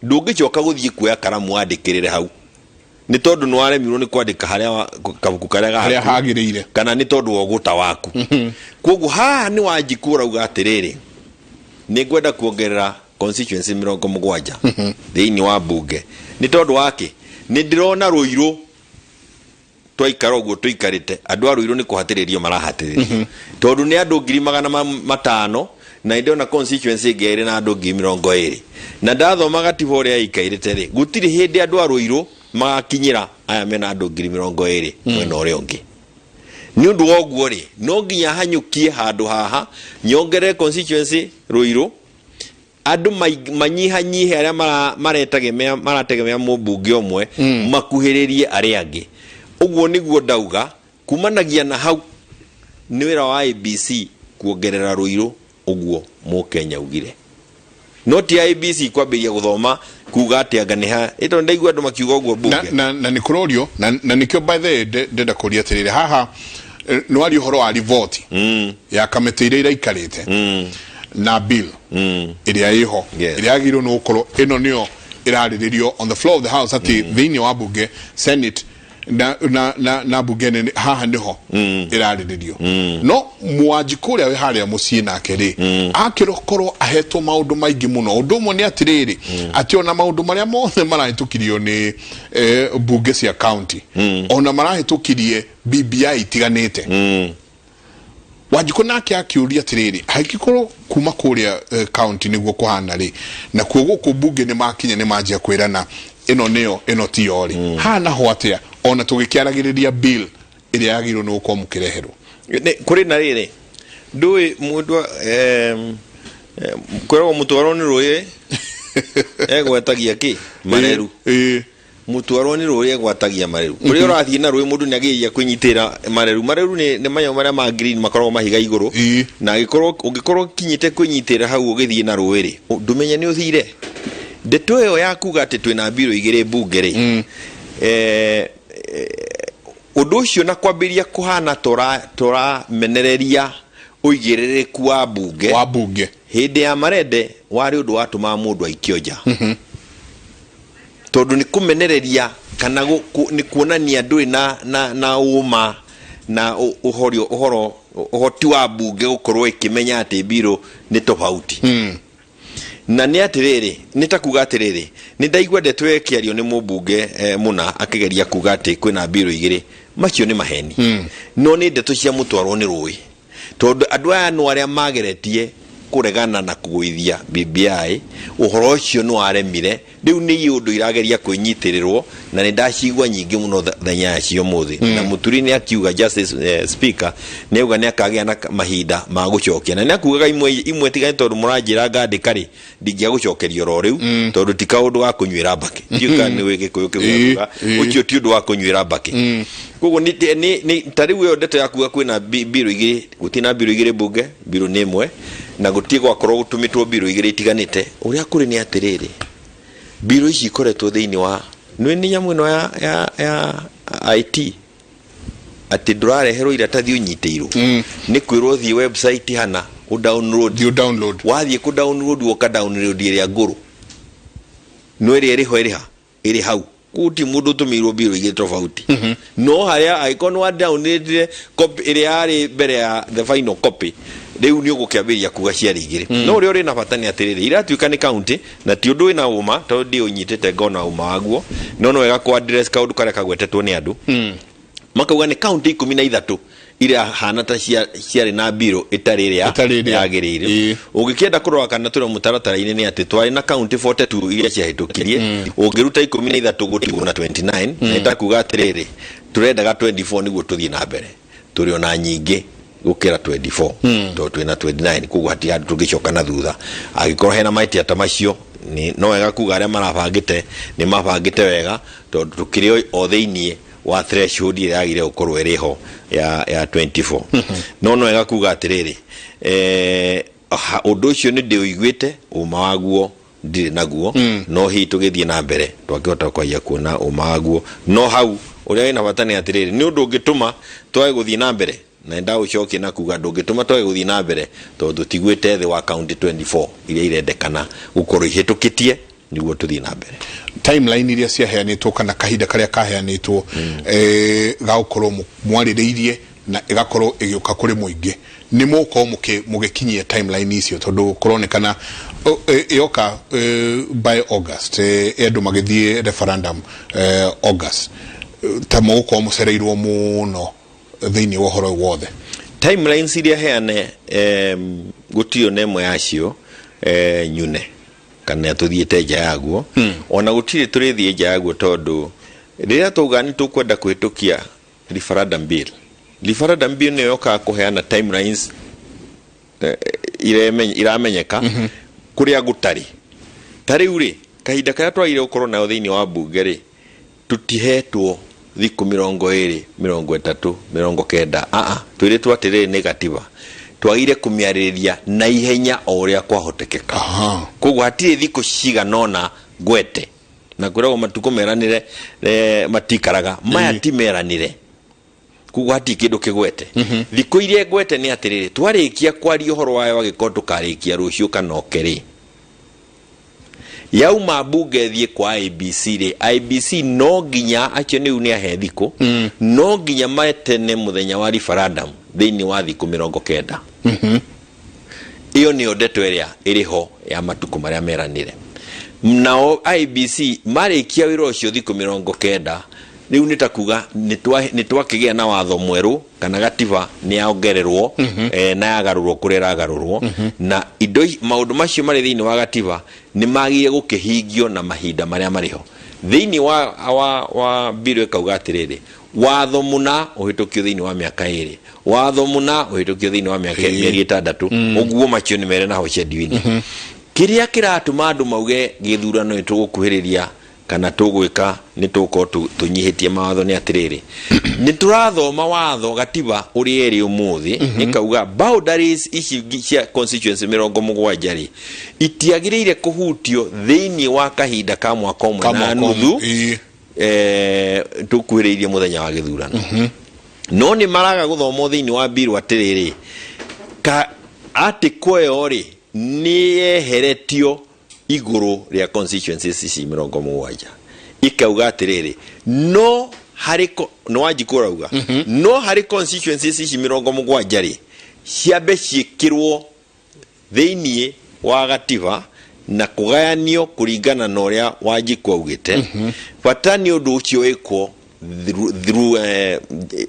ndũngĩcoka gũthiĩ kuoya karamu wandĩkĩrĩre hau, nĩ tondũ nĩ waremirwo nĩ kwandĩka harĩa kabuku karĩa harĩa gaku hagĩrĩire, kana nĩ tondũ wa ũgũta waku. Koguo haha nĩ Wanjikũ ũrauga atĩrĩrĩ, nĩ ngwenda kuongerera constituency 70 thĩinĩ wa mbunge, nĩ tondũ wake nĩ ndĩrona Rũirũ twaikara ũguo tũikarĩte, andũ a Rũirũ nĩ kũhatĩrĩrio marahatĩrĩrio, tondũ nĩ andũ 500,000, na ndĩrona constituency ĩngĩ ĩrĩ na andũ 20,000, na ndathoma gatiba ũrĩa ĩikarĩte rĩ, gũtirĩ hĩndĩ andũ a Rũirũ magakinyĩra aya mena andũ 20,000 mwena ũrĩa ũngĩ. Nĩ ũndũ wa ũguo rĩ, no nginya hanyũkie handũ haha nyongerere constituency Rũirũ, andũ manyihanyihe arĩa maretegemea marategemea mũmbunge ũmwe, makuhĩrĩrie arĩa angĩ. Ũguo nĩguo ndauga kumanagia na hau nĩ wĩra wa IEBC kuongerera Rũirũ ũguo mũkenya ugire, no ti IEBC kwambĩrĩria gũthoma kuga atĩ anga nĩ ha ĩtondũ ndaigua andũ makiuga ũguo na, mbunge. Na nĩ kũrorio na nĩkĩo, by the way, ndenda kũria atĩrĩrĩ haha, nĩ waria ũhoro wa riboti ya kamĩtĩ iria iraikarĩte na bill ĩrĩa ĩho, ĩrĩa yagĩrĩirwo nĩ gũkorwo ĩno nĩyo ĩrarĩrĩrio on the floor of the house, atĩ thĩinĩ wa bunge, Senate na bunge nene, haha nĩho ĩrarĩrĩrio. No Mwanjikũ ũrĩa wĩ harĩa mũciĩ nake rĩ, akĩrokorwo ahetwo maũndũ maingĩ mũno. Ũndũ ũmwe nĩ atĩrĩrĩ, atĩ ona maũndũ marĩa mothe marahĩtũkirio nĩ bunge cia county, ona marahĩtũkirie BBI itiganĩte, Wanjikũ nake akĩũria atĩrĩrĩ, angĩkorwo kuma kũrĩa county nĩguo kũhana rĩ, nakuo gũkũ mbunge nĩ makinya nĩ manjia kwĩrana ĩno nĩyo, ĩno tiyo rĩ, haha naho atĩa, ona tũgĩkĩaragĩrĩria bill ĩrĩa yagĩrĩirwo nĩ gũkorwo mũkĩreherwo? Kũrĩ na rĩrĩ, ndũĩ mũndũ kwĩragwo mũtwarwo nĩ rũĩ egwetagia kĩ mareru. Mũtwarwo nĩ rũĩ egwatagia mareru. Ũrĩa ũrathiĩ na rũĩ, mũndũ nĩ agĩrĩire kwĩnyitĩrĩra mareru. Mareru nĩ manyamũ marĩa ma green makoragwo mahiga igũrũ, na angĩkorwo ũngĩkorwo ũkinyĩte kwĩnyitĩrĩra hau ũgĩthiĩ na rũĩ rĩ, ndũmenye nĩ ũthire. Ndeto ĩyo ya kuga atĩ twĩna mbirũ igĩrĩ mbunge rĩ, ũndũ ũcio na kwambĩrĩria kũhana tũramenereria ũigĩrĩrĩku wa mbunge wa bunge. Hĩndĩ ya Marende warĩ ũndũ watũmaga mũndũ aikio nja, tondũ nĩ kũmenereria kana nĩ kuonania ndũrĩ na ũma na ũhorio ũhoro ũhoti wa mbunge gũkorwo ĩkĩmenya atĩ mbirũ nĩ tofauti. Na nĩ atĩrĩrĩ, nĩ ta kuga atĩrĩrĩ, nĩ ndaigua ndeto ĩyo ĩkĩario nĩ mũmbunge mũna akĩgeria kuga atĩ kwĩna mbirũ igĩrĩ. Macio nĩ maheni, no nĩ ndeto cia mũtwarwo nĩ rũĩ, tondũ andũ aya no arĩa mageretie kũregana na kũgũithia BBI, ũhoro ũcio nĩ waremire. Rĩu nĩ ũndũ irageria kwĩnyitĩrĩrwo, na nĩ ndacigua nyingĩ mũno thenya ya cio mũthĩ. Na Mũturi nĩ akiuga, Justice Speaker nĩ auga nĩ akagĩa na mahinda ma gũcokia, na nĩ akugaga imwe imwe tiga nĩ tondũ mũranjĩra ngandĩka rĩ, ndingĩagũcokeria oro rĩu, tondũ ti kaũndũ ga kũnyuĩra mbakĩ. Ndiũĩ kana nĩ Gĩkũyũ kĩu gĩakuga ũcio ti ũndũ wa kũnyuĩra mbakĩ. Koguo nĩ ta rĩu ĩyo ndeto ya kuga kwĩna mbirũ igĩrĩ, gũtirĩ na mbirũ igĩrĩ mbunge, mbirũ nĩ ĩmwe, na gũtirĩ gwakorwo gũtũmĩtwo mbirũ igĩrĩ itiganĩte. Ũrĩa kũrĩ nĩ atĩrĩrĩ, mbirũ ici ikoretwo thĩinĩ wa nĩ nyamũ ĩno ya IT, atĩ ndũrareherwo iratathi ũnyitĩirwo, nĩ kwĩrwo thiĩ website hana ũ download. You download. Wathiĩ kũ download, woka download ĩrĩa ngũrũ, no ĩrĩa ĩrĩ ho ĩrĩ ha ĩrĩ hau. Gũtirĩ mũndũ ũtũmĩirwo mbirũ igĩrĩ tofauti. No harĩa angĩkorwo nĩ wa downloadire copy ĩrĩa yarĩ mbere ya the final copy, rĩu nĩ ũgũkĩambĩrĩria kuga ciarĩ igĩrĩ. No ũrĩa ũrĩ na bata nĩ atĩrĩrĩ, iratuĩka nĩ county, na ti ũndũ wĩna ũma tondũ ndiũnyitĩte ngona ũma waguo, no nĩ wega kũ address kaũndũ karĩa kagwetetwo nĩ andũ. Makauga nĩ kaunti 13 irahana ta ciarĩ na mbirũ ĩtarĩ ĩrĩa Ĩtarĩ ĩrĩa. yagĩrĩire. Ũngĩkĩenda kũrora kana tũrĩ mũtaratara-inĩ, nĩ atĩ twarĩ na kaunti 42 iria ciahĩtũkirie. Ũngĩruta 13, gũtigwo na 29, na ĩtakuga atĩrĩrĩ, tũrendaga 24 nĩguo tũthiĩ na mbere. Tũrĩ ona nyingĩ gũkĩra 24 tondũ twĩna 29, koguo hatirĩ handũ tũngĩcoka na thutha angĩkorwo hena mahĩtia ta macio. No wega kuga arĩa marabangĩte nĩ mabangĩte wega, tondũ tũkĩrĩ o thĩiniĩ wa threshold ĩrĩa yagĩrĩire gũkorwo ĩrĩ ho ya 24. No wega kuga atĩrĩrĩ, ũndũ ũcio nĩ ndĩũiguĩte, ũma waguo ndirĩ naguo. No hihi tũgĩthiĩ na mbere twakĩhota kwaia kuona ũma waguo. No hau ũrĩa wĩna bata nĩ atĩrĩrĩ, nĩ ũndũ ũngĩtũma twage gũthiĩ na mbere, na nĩndagũcokia na kuga ndũngĩtũma twage gũthiĩ na mbere, tondũ tũtiguĩte thĩ wa kaunti 24 iria irendekana gũkorwo ihĩtũkĩtie nĩguo tũthiĩ na mbere. Timeline iria ciaheanĩtwo kana kahinda karĩa kaheanĩtwo ga gũkorwo mwarĩrĩirie na ĩgakorwo ĩgĩũka kũrĩ mũingĩ, nĩ mũgũkorwo mũgĩkinyia timeline icio? Tondũ kũronekana yoka by August, andũ magĩthiĩ referendum August, ta mũgũkorwo mũcereirwo mũno thĩinĩ wa ũhoro ũyũ wothe. Timelines iria heane, gũtirĩ ona ĩmwe yacio nyune kana tũthiĩte nja yaguo. Ona gũtirĩ tũrĩthiĩ nja yaguo, tondũ rĩrĩa twauga nĩ tũkwenda kũhĩtũkia referendum bill, referendum bill nĩyo yokaga kũheana timelines iramenyeka kũrĩa gũtarĩ. Ta rĩu rĩ, kahinda karĩa twagĩrĩire gũkorwo nayo thĩinĩ wa mbunge rĩ, tũtihetwo thikũ 20, 30, 90. Aa, twĩrĩtwo atĩrĩrĩ, nĩ gatiba twagĩrĩire kũmĩarĩrĩria na ihenya o ũrĩa kwahotekeka. Koguo hatirĩ thikũ cigana ũna ngwete, na kwĩragwo matukũ meranĩre matikaraga maya. Ti meranĩre, koguo hatirĩ kĩndũ kĩgwete. Thikũ iria ngwete nĩ atĩrĩrĩ, twarĩkia kwaria ũhoro wayo, angĩkorwo tũkarĩkia rũciũ kana oke rĩ, yauma mbunge thiĩ kwa IEBC rĩ, IEBC no nginya acio nĩu nĩ ahe thikũ, no nginya metene mũthenya wa referendum thĩinĩ wa thikũ 90. Ĩyo nĩyo ndeto ĩrĩa ĩrĩ ho ya matukũ marĩa meranĩre. Nao IEBC marĩkia wĩra ũcio thikũ 90, rĩu nĩ ta kuga nĩ twakĩgĩa na watho mwerũ kana gatiba nĩ yaongererwo na yagarũrwo kũrĩa ĩragarũrwo, na indo maũndũ macio marĩ thĩinĩ wa gatiba nĩ magĩrĩire gũkĩhingio na mahinda marĩa marĩ ho thĩinĩ wa mbirũ. Ĩkauga atĩrĩrĩ, watho mũna ũhĩtũkio thĩinĩ wa mĩaka 2, watho mũna ũhĩtũkio thĩinĩ wa mĩaka mĩeri 6, ũguo macio nĩ mere naho schedule-inĩ. Kĩrĩa kĩratũma andũ mauge gĩthurano nĩ tũgũkuhĩrĩria kana tũgwĩka nĩ tũgũkorwo tũnyihĩtie mawatho nĩ atĩrĩrĩ, nĩ tũrathoma watho gatiba ũrĩa ĩrĩ ũmũthĩ, ĩkauga boundaries ici cia constituency 70 rĩ, itiagĩrĩire kũhutio thĩinĩ wa kahinda ka mwaka ũmwe Ka na mwaka ũmwe, nuthu tũkuhĩrĩirie mũthenya wa gĩthurano. No nĩ maraga gũthomwo thĩinĩ wa mbirũ atĩrĩrĩ, ka article ĩyo rĩ, nĩ yeheretio igũrũ rĩa constituencies ici 70, ikauga atĩrĩrĩ, no harĩ nĩ Wanjikũ ũrauga, no harĩ constituencies ici 70 rĩ, ciambe ciĩkĩrwo thĩinĩ wa gatiba na kũgayanio kũringana na ũrĩa Wanjikũ augĩte. Bata nĩ ũndũ ũcio wĩkwo through,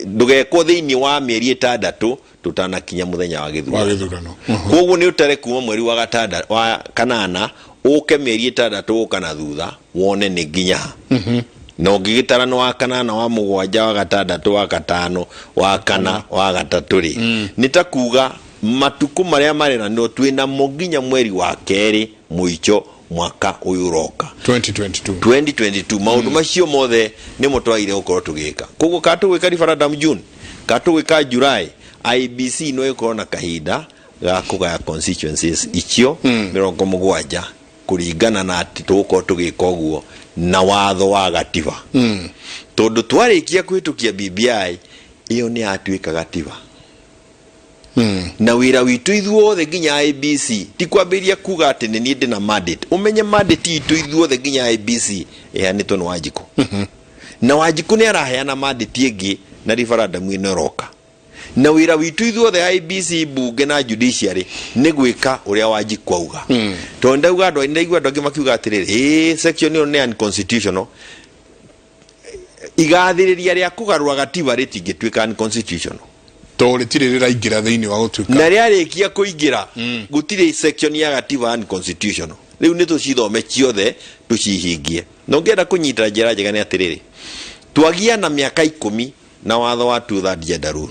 ndũgekwo thĩinĩ wa mĩeri 6 tũtanakinya mũthenya wa wa gĩthurano. Gĩthurano. Koguo nĩ ũtare kuma mweri wa gatanda wa kanana, ũke mĩeri 6 gũka na thutha, wone nĩ nginya ha. Na ũngĩgĩtara nĩ wa kanana, wa mũgwanja, wa gatandatũ, wa gatano, wa kana, wa gatatũ rĩ, nĩ ta kuga matukũ marĩa mareranĩrwo twĩ namo nginya mweri wa kerĩ mũico mwaka ũyũ ũroka. 2022. 2022. Maũndũ macio mothe nĩmo twagire gũkorwo tũgĩka. Koguo ka tũgwĩka referendum June, ka tũgwĩka July, IEBC no ĩkorwo na kahinda ga kũgaya constituencies icio 70 kũringana na atĩ tũgũkorwo tũgĩka ũguo na watho wa gatiba, tondũ twarĩkia kũhĩtũkia BBI, ĩyo nĩ yatuĩka gatiba. Na wĩra witũ ithuothe nginya IEBC ti kwambĩrĩria kuga atĩ nĩ niĩ ndĩna mandate. Ũmenye mandate itũ ithuothe nginya IEBC ĩheanĩtwo nĩ Wanjikũ, na Wanjikũ nĩ araheana mandate ĩngĩ na referendum ĩno ĩroka. Na wĩra witũ ithuothe, IEBC, bunge na judiciary, nĩ gwĩka ũrĩa Wanjikũ auga, tondũ ndauga andũ, ndaigua andũ angĩ makiuga atĩrĩrĩ, ĩĩ, section ĩyo nĩ unconstitutional. Igathĩrĩria rĩa kũgarũra gatiba rĩtingĩtuĩka unconstitutional. To rĩtirĩ rĩraingĩra thĩinĩ wa gũtuĩka. Na rĩarĩkia kũingĩra, gũtirĩ section ya gatiba unconstitutional. Rĩu nĩ tũcithome ciothe, tũcihingie. Na ũngĩenda kũnyita njĩra njega nĩ atĩrĩrĩ, twagia na mĩaka 10 na watho wa two third gender rule,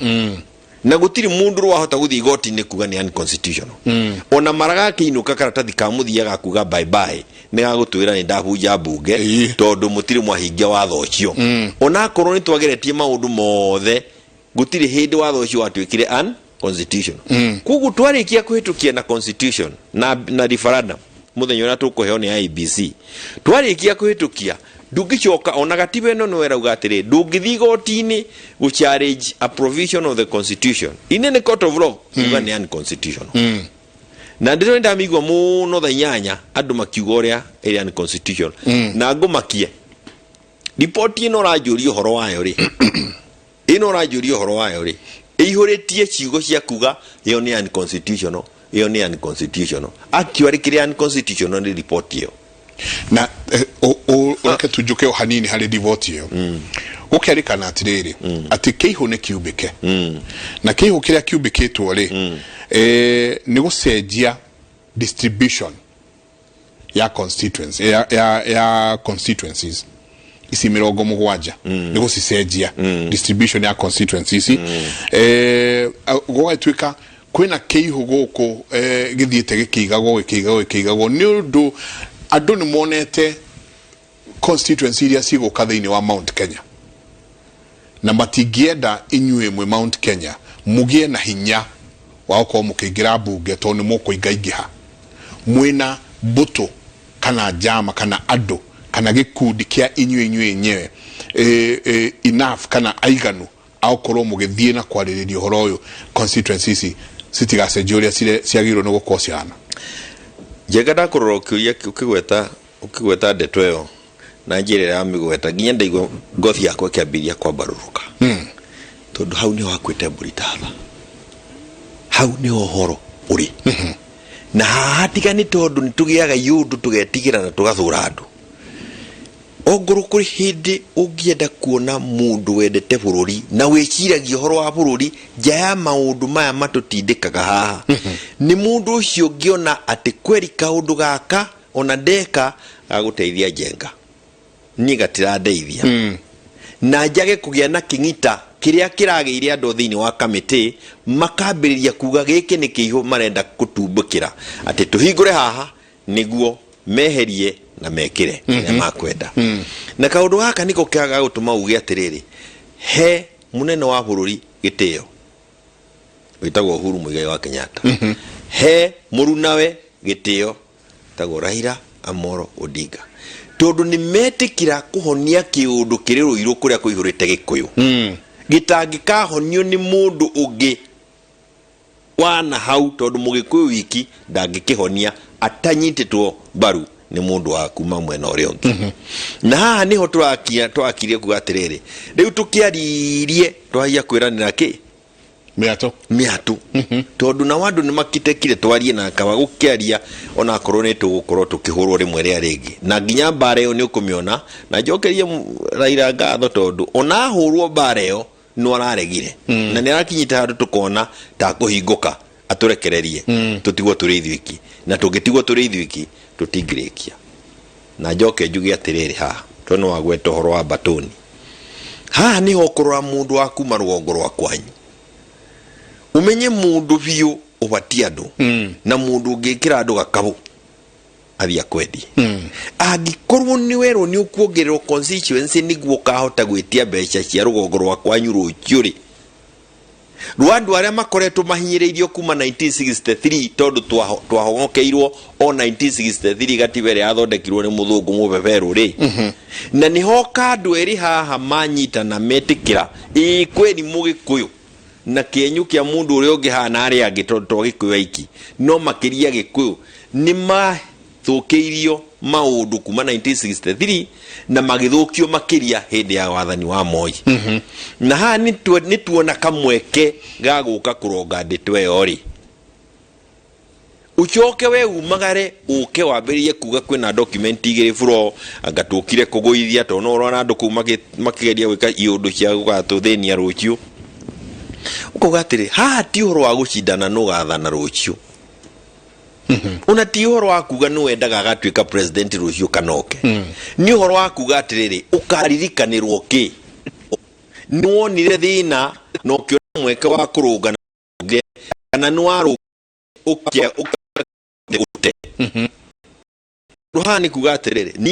na gũtirĩ mũndũ wahota gũthiĩ igoti-inĩ kuga nĩ unconstitutional. Ona maraga akĩinũka, karatathi ka mũthia ga kuga bye bye nĩ gagũtwĩra nĩ ndabunja mbunge, tondũ mũtirĩ mwahingia watho ũcio. Ona akorwo nĩ twageretie maũndũ mothe, gũtirĩ hĩndĩ watho ũcio watuĩkire unconstitutional. Koguo twarĩkia kũhĩtũkia na constitution na referendum mũthenya ũrĩa tũkũheo nĩ IEBC, twarĩkia kũhĩtũkia, ndũngĩcoka ona gatiba ĩno nĩwe ĩrauga atĩrĩ, ndũngĩthiĩ igoti-inĩ gũ challenge a provision of the constitution in any court of law kuga nĩ unconstitutional. Na ndĩro ndamĩigua mũno thaa 8 andũ makiuga ũrĩa ĩrĩ unconstitutional. Na ngũmakie, riboti ĩno ũranjũria ũhoro wayo rĩ, ĩno ũranjũria ũhoro wayo rĩ, ĩihũrĩtie ciugo cia kuga ĩyo nĩ unconstitutional, ĩyo nĩ unconstitutional. Actually, kĩrĩa unconstitutional nĩ riboti ĩyo. Na ũreke tunjuke o hanini harĩ riboti ĩyo. Gũkerĩkana atĩrĩrĩ, atĩ kĩihũ nĩ kiumbĩke, na kĩihũ kĩrĩa kiumbĩkĩtwo rĩ, nĩ gũcenjia distribution ya constituency, ya constituencies ici 70, nĩ gũcicenjia distribution ya constituencies ici. Gũgatuĩka kwĩna kĩihũ gũkũ, gĩthiĩte gĩkĩigagwo, gĩkĩigagwo, gĩkĩigagwo, nĩ ũndũ andũ nĩ monete constituency iria cigũka thĩinĩ wa Mount Kenya, na matingĩenda inyuĩ mwĩ Mount Kenya mũgĩe na hinya wa gũkorwo mũkĩingĩra mbunge, tondũ nĩ mũkũingaingĩha mwĩna mbũtũ kana njama kana andũ kana gĩkundi kĩa inyuĩ enyewe enough kana aiganu agũkorwo mũgĩthiĩ na kwarĩrĩria ũhoro ũyũ, constituency ici citigacenjio ũrĩa ciagĩrĩirwo nĩ gũkorwo cihana. Njega, ndakũrora ũkĩũria, ũkĩgweta ndeto ĩyo na njĩra ĩrĩa wamĩgweta, nginya ndaigua ngothi yakwa ĩkĩambĩrĩria kwambarũrũka, tondũ hau nĩho hakuĩte mbũri tatha, hau nĩho ũhoro ũrĩ. Na haha tiga nĩ tondũ nĩ tũgĩaga iũndũ, tũgetigĩra na tũgathũra andũ. Ongorwo kũrĩ hĩndĩ ũngĩenda kuona mũndũ wendete bũrũri na wĩciragia ũhoro wa bũrũri nja ya maũndũ maya matũtindĩkaga haha, nĩ mũndũ ũcio ũngĩona atĩ kweri kaũndũ gaka ona ndeka gagũteithia Njenga, niĩ gatirandeithia, na njage kũgĩa na kĩng'ita kĩrĩa kĩragĩire andũ thĩinĩ wa kamĩtĩ makambĩrĩria kuga gĩkĩ nĩ kĩihũ marenda kũtumbũkĩra, atĩ tũhingũre haha nĩguo meherie na mekĩre kĩrĩa makwenda. Na kaũndũ gaka nĩko gagũtũma uge atĩrĩrĩ, he mũnene wa bũrũri gĩtĩo wĩtagwo Uhuru Muigai wa Kenyatta, he mũrunawe gĩtĩo tagwo Raila Amolo Odinga, tondũ nĩ metĩkĩra kũhonia kĩũndũ kĩrĩ Rũirũ kũrĩa kũihũrĩte Gĩkũyũ, gĩtangĩkahonio nĩ mũndũ ũngĩ wana hau, tondũ Mũgĩkũyũ wiki ndangĩkĩhonia atanyitĩtwo mbaru nĩ mũndũ wa kuma mwena ũrĩa ũngĩ. Na haha nĩho tũrakia twakirie kuga atĩrĩrĩ, rĩu tũkĩaririe twahia kwĩranĩra kĩ mĩatũ. Mĩatũ, tondũ nao andũ nĩ makitekire twarie na kaba gũkĩaria, onakorwo nĩ tũgũkorwo tũkĩhũrwo rĩmwe rĩa rĩngĩ. Na nginya mbara ĩyo nĩ ũkũmĩona, na njokerie Raila ngatho, tondũ ona ahũrwo mbara ĩyo no araregire, na nĩ arakinyĩte handũ tũkona ta kũhingũka atũrekererie tũtigwo tũrĩ ithuiki. Na tũngĩtigwo tũrĩ ithuiki tũtingĩrĩkia. Na njoke njuge atĩrĩrĩ, haha tondũ nĩ wagweta ũhoro wa batoni, haha nĩho ũkũrora mũndũ wa kuma rũgongo rwa kwanyu, ũmenye mũndũ biũ ũbatie andũ na mũndũ ũngĩkĩra andũ gakabũ athiĩ akwendie. Angĩkorwo nĩ werwo nĩ ũkuongererwo constituency nĩguo ũkahota gwĩtia mbeca cia rũgongo rwa kwanyu rũciũ rĩ, rwa andũ arĩa makoretwo mahinyĩrĩirio kuma 1963, tondũ twahogokeirwo o 1963, gatiba ĩrĩa yathondekirwo nĩ mũthũngũ mũbeberũ rĩ, na nĩho andũ erĩ haha manyitana metĩkĩra ĩĩ kweri Mũgĩkũyũ. Na kĩenyũ kĩa mũndũ ũrĩa ũngĩ haha na arĩa angĩ, tondũ to Gĩkũyũ aiki, no makĩria Gĩkũyũ, nĩ mathũkĩirio maũndũ kuma 1963 na magĩthũkio makĩria hĩndĩ ya wathani wa Moi. Na haha nĩ tuona kamweke ga gũka kũronga ndeto ĩyo rĩ, ucoke we umagare uke wambĩrĩrie kuga kwĩna document igĩrĩ buro anga tũkire kũgũithia, tondũ no ũrona andũ kũu makĩgeria gwĩka iũndũ cia gũgatũthĩnia rũciũ. Ũkauga atĩrĩ, haha ti ũhoro wa gũcindana nũ gathana rũciũ, ona ti ũhoro wa kuga nĩ wendaga agatuĩka president rũciũ kana oke. Nĩ ũhoro wa kuga atĩrĩrĩ, ũkaririkanĩrwo kĩ? Nĩ wonire thĩna na ũkĩona mweke wa kũrũnga kana nĩ warũnga ũkĩa ũte. Ũndũ haha nĩ kuga atĩrĩrĩ, niĩ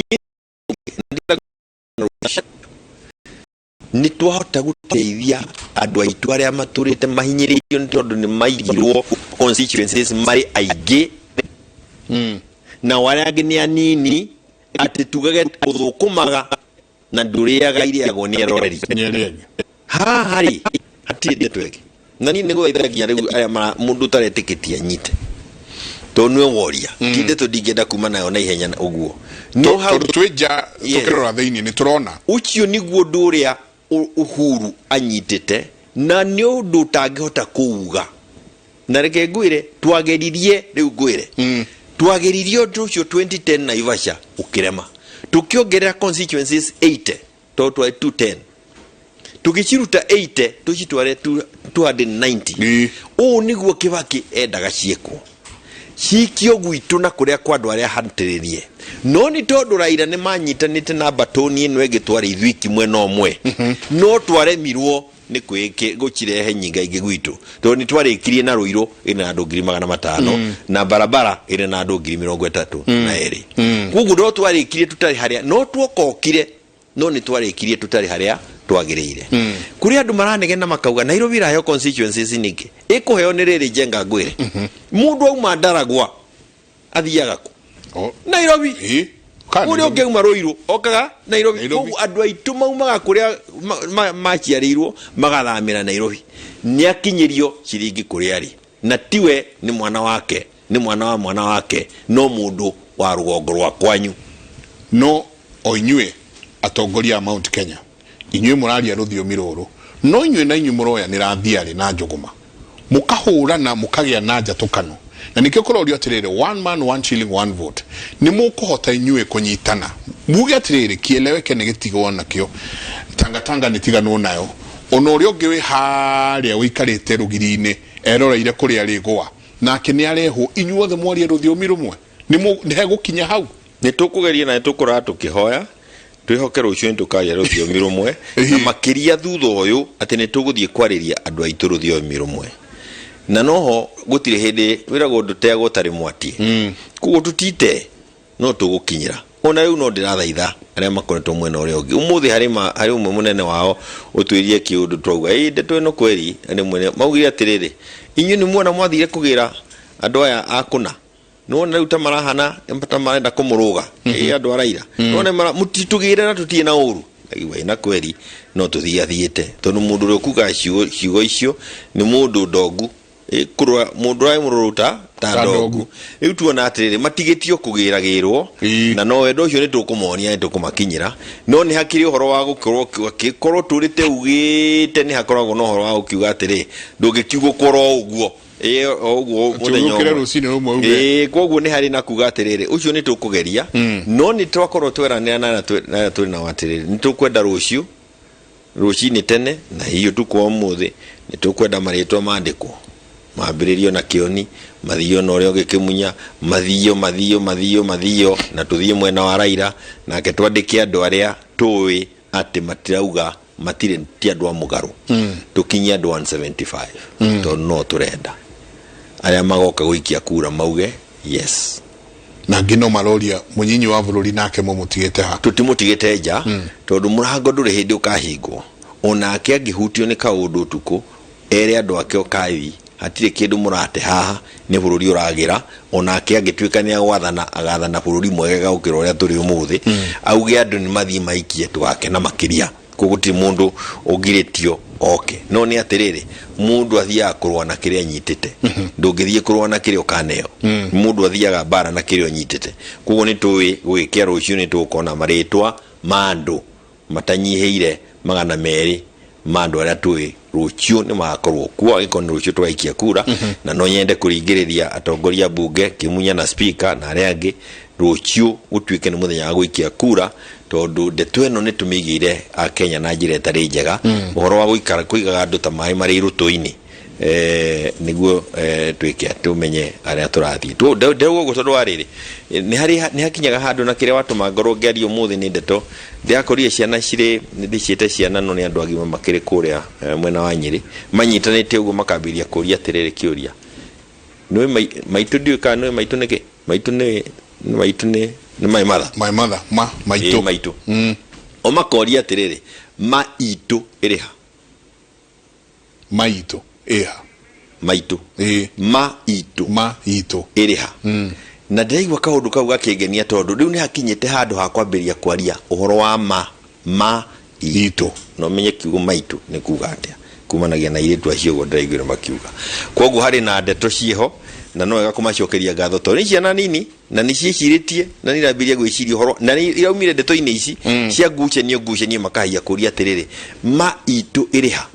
nĩ twahota gũteithia andũ aitũ arĩa matũrĩte mahinyĩrĩirio nĩ tondũ nĩ maigirwo constituencies marĩ aingĩ nao arĩa angĩ nĩ anini, atĩ tugage ũthũkũmaga na ndũrĩaga irĩagwo nĩ eroreri. Nĩ arĩa angĩ. Haha rĩ, hatirĩ ndeto ĩngĩ, na niĩ nĩ gũthaitha nginya rĩu arĩa mũndũ ũtaretĩkĩtie anyite, tondũ nĩwe woria. Ti ndeto ndingĩenda kuma nayo na ihenya ũguo no hau. Tondũ twĩ nja tũkĩrora thĩinĩ nĩ tũrona. Ũcio nĩguo ũndũ ũrĩa Uhuru anyitĩte, na nĩ ũndũ ũtangĩhota kũuga. Na reke ngwĩre, twageririe, rĩu ngwĩre, twageririe ũndũ ũcio 2010 Naivasha ũkĩrema, tũkĩongerera constituencies 80, tondũ twarĩ 210, tũgĩciruta 80 tũcitware 290. Ũũ nĩguo Kibaki endaga ciĩkwo, cikio gwitũ na kũrĩa kwa andũ arĩa hatĩrĩrie, no nĩ tondũ Raila nĩ manyitanĩte na mbatũni ĩno ĩngĩ, twarĩ ithuiki mwena ũmwe, no twaremirwo nĩ gũcirehe nyingaingĩ gwitũ, tondũ nĩ twarĩkirie na Rũirũ ĩrĩ na andũ 500,000 na barabara ĩrĩ na andũ 32,000. Koguo no twarĩkirie tũtarĩ harĩa no tuokokire, no nĩ twarĩkirie tũtarĩ harĩa twagĩrĩire. Kũrĩ andũ maranegena makauga Nairobi ĩraheo constituencies ningĩ ĩkũheo nĩ rĩrĩ. Njenga ngwĩre, mũndũ auma Ndaragwa athiaga kũ? O, Nairobi. Kana ũrĩa Nairobi. Ũngĩ auma Rũirũ okaga Nairobi. Nairobi. Koguo andũ aitũ maumaga kũrĩa maciarĩirwo magathamĩra Nairobi. Nĩ akinyĩrio ciringi kũrĩa arĩ, na tiwe, nĩ mwana wake, nĩ mwana wa mwana wake, no mũndũ wa rũgongo rwa kwanyu. No o inyuĩ atongoria a Mount Kenya, inyuĩ mũraria rũthiomi rũrũ, no inyuĩ na inyuĩ mũroyanĩra thiarĩ na njũgũma, mũkahũrana, mũkagĩa na njatũkano, na nĩkĩo kũrorio atĩrĩrĩ, one man one shilling one vote. Nĩ mũkũhota inyuĩ kũnyitana muge atĩrĩrĩ, kieleweke nĩ gĩtigwo nakĩo, tangatanga nĩ tiganwo nayo, ona ũrĩa ũngĩ wĩ harĩa ũikarĩte rũgiri-inĩ eroreire kũrĩa rĩgũa nake nĩ arehwo, inyuothe mwarie rũthiomi rũmwe? Nĩ hegũkinya hau? Nĩ tũkũgeria na nĩ tũkũraga tũkĩhoya, twĩhoke rũciũ nĩ tũkaria rũthiomi rũmwe, na makĩria thutha ũyũ atĩ nĩ tũgũthiĩ kwarĩria andũ aitũ rũthiomi rũmwe. Na noho gũtirĩ hĩndĩ wĩragwo ndũteagwo ũtarĩ mwatie. Koguo tũtite no tũgũkinyĩra. Ona rĩu no ndĩrathaitha arĩa makoretwo mwena ũrĩa ũngĩ ũmũthĩ, harĩ harĩ ũmwe mũnene wao ũtwĩrire kĩũndũ, twauga ĩ ndeto ĩno kweri rĩmwe maugire atĩrĩrĩ, inyuĩ nĩ muona mwathire kũgĩra andũ aya a kũna, nĩwona rĩu ta marahana ta marenda kũmũrũga. Ĩ andũ a Raila, nĩwona mũtitũgĩre na tũtirĩ na ũru. Ndaigua ĩna kweri no tũthiĩ athiĩte, tondũ mũndũ ũrĩa ũkugaga ciugo icio nĩ mũndũ ndongu. Ĩ, kũrora mũndũ ũrĩa mũrũrũ ta Ta ndongu. Ndongu. Rĩu tuona atĩrĩrĩ, matigĩtio kũgĩragĩrwo. Na no wendo ũcio nĩ tũkũmonia, nĩ tũkũmakinyĩra, no nĩ hakĩrĩ ũhoro wa gũkorwo akĩkorwo tũrĩte ugĩte, nĩ hakoragwo na ũhoro wa gũkiuga atĩrĩ, ndũngĩkiugũkwo ro ũguo. Ĩĩ, o ũguo Atĩ mũthenya ũkĩre ũmwe. Rũcinĩ rũmwe uge. Ĩĩ, koguo nĩ harĩ na kuga atĩrĩrĩ, ũcio nĩ tũkũgeria, no nĩ twakorwo tweranĩra na arĩa na arĩa twĩ nao atĩrĩrĩ, nĩ tũkwenda rũciũ rũcinĩ tene na hihi ũtukũ wa ũmũthĩ nĩ tũkwenda marĩtwa mandĩkwo, mambĩrĩrio na Kĩoni, mathio na ũrĩa ũngĩ Kĩmunya, mathio mathio mathio mathio, na tũthiĩ mwena wa Raila nake twandĩke andũ arĩa tũĩ atĩ matirauga matirĩ ti andũ a mũgarũ, tũkinyie andũ 175, tondũ no tũrenda arĩa magoka gũikia kura mauge yes. Na angĩ no maroria mũnyinyi wa bũrũri nake mũmũtigĩte ha? Tũtimũtigĩte nja, tondũ mũrango ndũrĩ hĩndĩ ũkahingwo. Onake angĩhutio nĩ kaũndũ ũtukũ, ere andũ ake ũkai, hatirĩ kĩndũ mũrate haha, nĩ bũrũri ũragĩra. Onake angĩtuĩka nĩ agwathana, agathana bũrũri mwegega gũkĩra ũrĩa tũrĩ ũmũthĩ. Auge andũ nĩ mathiĩ maikie, tũgakena makĩria. Koguo gũtirĩ mũndũ ũngirĩtio. Oke no nĩ atĩrĩrĩ, mũndũ athiaga kũrũa na kĩrĩa anyitĩte, ndũngĩthiĩ kũrũa na kĩrĩa ũkaneo. Mũndũ athiaga mbara na kĩrĩa ũnyitĩte. Koguo nĩ tũĩ gũgĩkĩa rũciũ nĩ tũgũkorwo na marĩtwa ma andũ matanyihĩire 200 ma andũ arĩa tũĩ rũciũ nĩ magakorwo kuo, angĩkorwo nĩ rũciũ tũgaikia kura. Na no nyende kũringĩrĩria atongoria a bunge, Kĩmunya na speaker na arĩa angĩ, rũciũ gũtuĩke nĩ mũthenya wa gũikia kura, tondũ ndeto ĩno nĩ tũmĩigĩire Akenya na njĩra ĩtarĩ njega. Ũhoro wa gũikara kũigaga andũ ta maĩ marĩ irũtũ-inĩ, nĩguo twĩke tũmenye arĩa tũrathiĩ. Ndauga ũguo tondũ wa rĩrĩ, nĩ harĩ nĩ hakinyaga handũ na kĩrĩa watũma ngorwo ngĩaria ũmũthĩ nĩ ndeto ndĩrakorire ciana cirĩ, ndĩciĩte ciana no nĩ andũ agima makĩrĩ kũrĩa mwena wa Nyĩrĩ, manyitanĩte ũguo makambĩrĩria kũria atĩrĩrĩ kĩũria, nĩũĩ maitũ, ndiũĩ kana nĩũĩ maitũ nĩkĩ, maitũ nĩ maitũ nĩ my mother. My mother, ma maitũ. Ĩĩ, maitũ. O makoria atĩrĩrĩ, ma itũ ĩrĩ ha? Maitũ ĩha? Maitũ. Ĩĩ. Ma itũ. Ma itũ. Ĩrĩ ha? Na ndĩraigua kaũndũ kau gakĩngenia, tondũ rĩu nĩ hakinyĩte handũ ha kwambĩrĩria kwaria ũhoro wa ma itũ. Itũ. Na ũmenye kiugo maitũ nĩ kuga atĩa kumanagia na airĩtu acio ũguo ndĩraiguire makiuga. Koguo harĩ na ndeto ciĩho, na no wega kũmacokeria ngatho, tondũ nĩ ciana nini na nĩ ciĩcirĩtie na nĩ irambĩrĩria gwĩciria ũhoro, na nĩ iraumire ndeto-inĩ ici cia ngucanio ngucanio, makahia kũria atĩrĩrĩ, ma itũ ĩrĩ ha?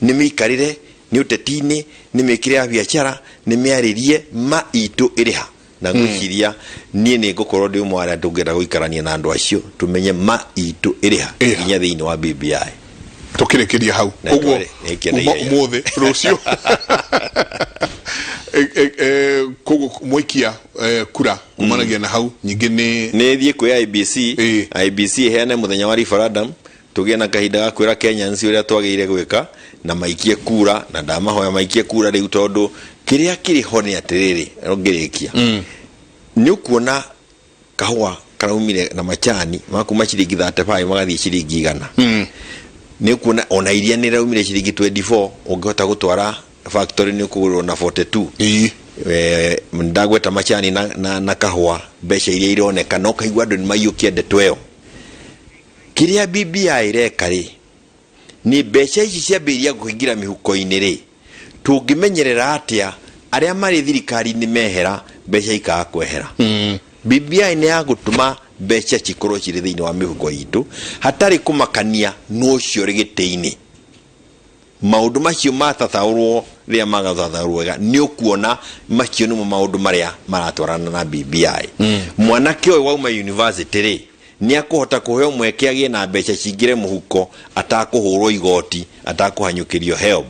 Nĩ mĩikarĩre, nĩ ũteti-inĩ, nĩ mĩkĩre ya biacara, nĩ mĩarĩrie, ma itũ ĩrĩ ha? Na ngwĩciria niĩ nĩ ngũkorwo ndĩ ũmwe wa arĩa tũngĩenda gũikarania na andũ acio, tũmenye ma itũ ĩrĩ ha. Ĩrĩ ha. Nginya thĩinĩ wa BBI. Tũkĩrĩkĩria hau. Na koguo nĩkĩo kuma ndaigua. ũmũthĩ rũciũ. Koguo mwaikia kura kumanagia na hau nyingĩ nĩ Nĩ thiĩ kwĩ IEBC. IEBC ĩheane mũthenya wa referendum, tũgĩe na kahinda ga kwĩra Kenyans ũrĩa twagĩrĩire gwĩka na maikie kura. Na ndamahoya maikie kura rĩu, tondũ kĩrĩa kĩrĩ ho nĩ atĩrĩrĩ, ngĩrĩkia, nĩ ũkuona kahũa karaumire na macani makuma ciringi 35 magathiĩ ciringi 100. Nĩ ũkuona ona iria nĩ raumire ciringi 24, ũngĩhota gũtwara factory nĩ ũkũgũrĩrwo na 42. Ndagweta macani na kahũa, mbeca iria ironeka, na ũkaigua andũ nĩ maiyũkia ndeto ĩyo. Kĩrĩa BBI ĩreka rĩ, nĩ mbeca ici ciambĩrĩria kũingĩra mĩhuko-inĩ rĩ, tũngĩmenyerera atĩa arĩa marĩ thirikari-inĩ mehera mbeca ikaga kwehera? BBI nĩ ya gũtũma mbeca cikorwo cirĩ thĩinĩ wa mĩhuko itũ hatarĩ kũmakania nũ ũcio ũrĩ gĩtĩ-inĩ. Maũndũ macio matathaũrwo rĩrĩa magathathaũrwo wega, nĩ ũkuona macio nĩmo maũndũ marĩa maratwarana na BBI. Mwanake ũyũ wauma university rĩ, nĩ akũhota kũheo mweke agĩe na mbeca cingĩre mũhuko atakũhũrwo igoti, atakũhanyũkĩrio HELB.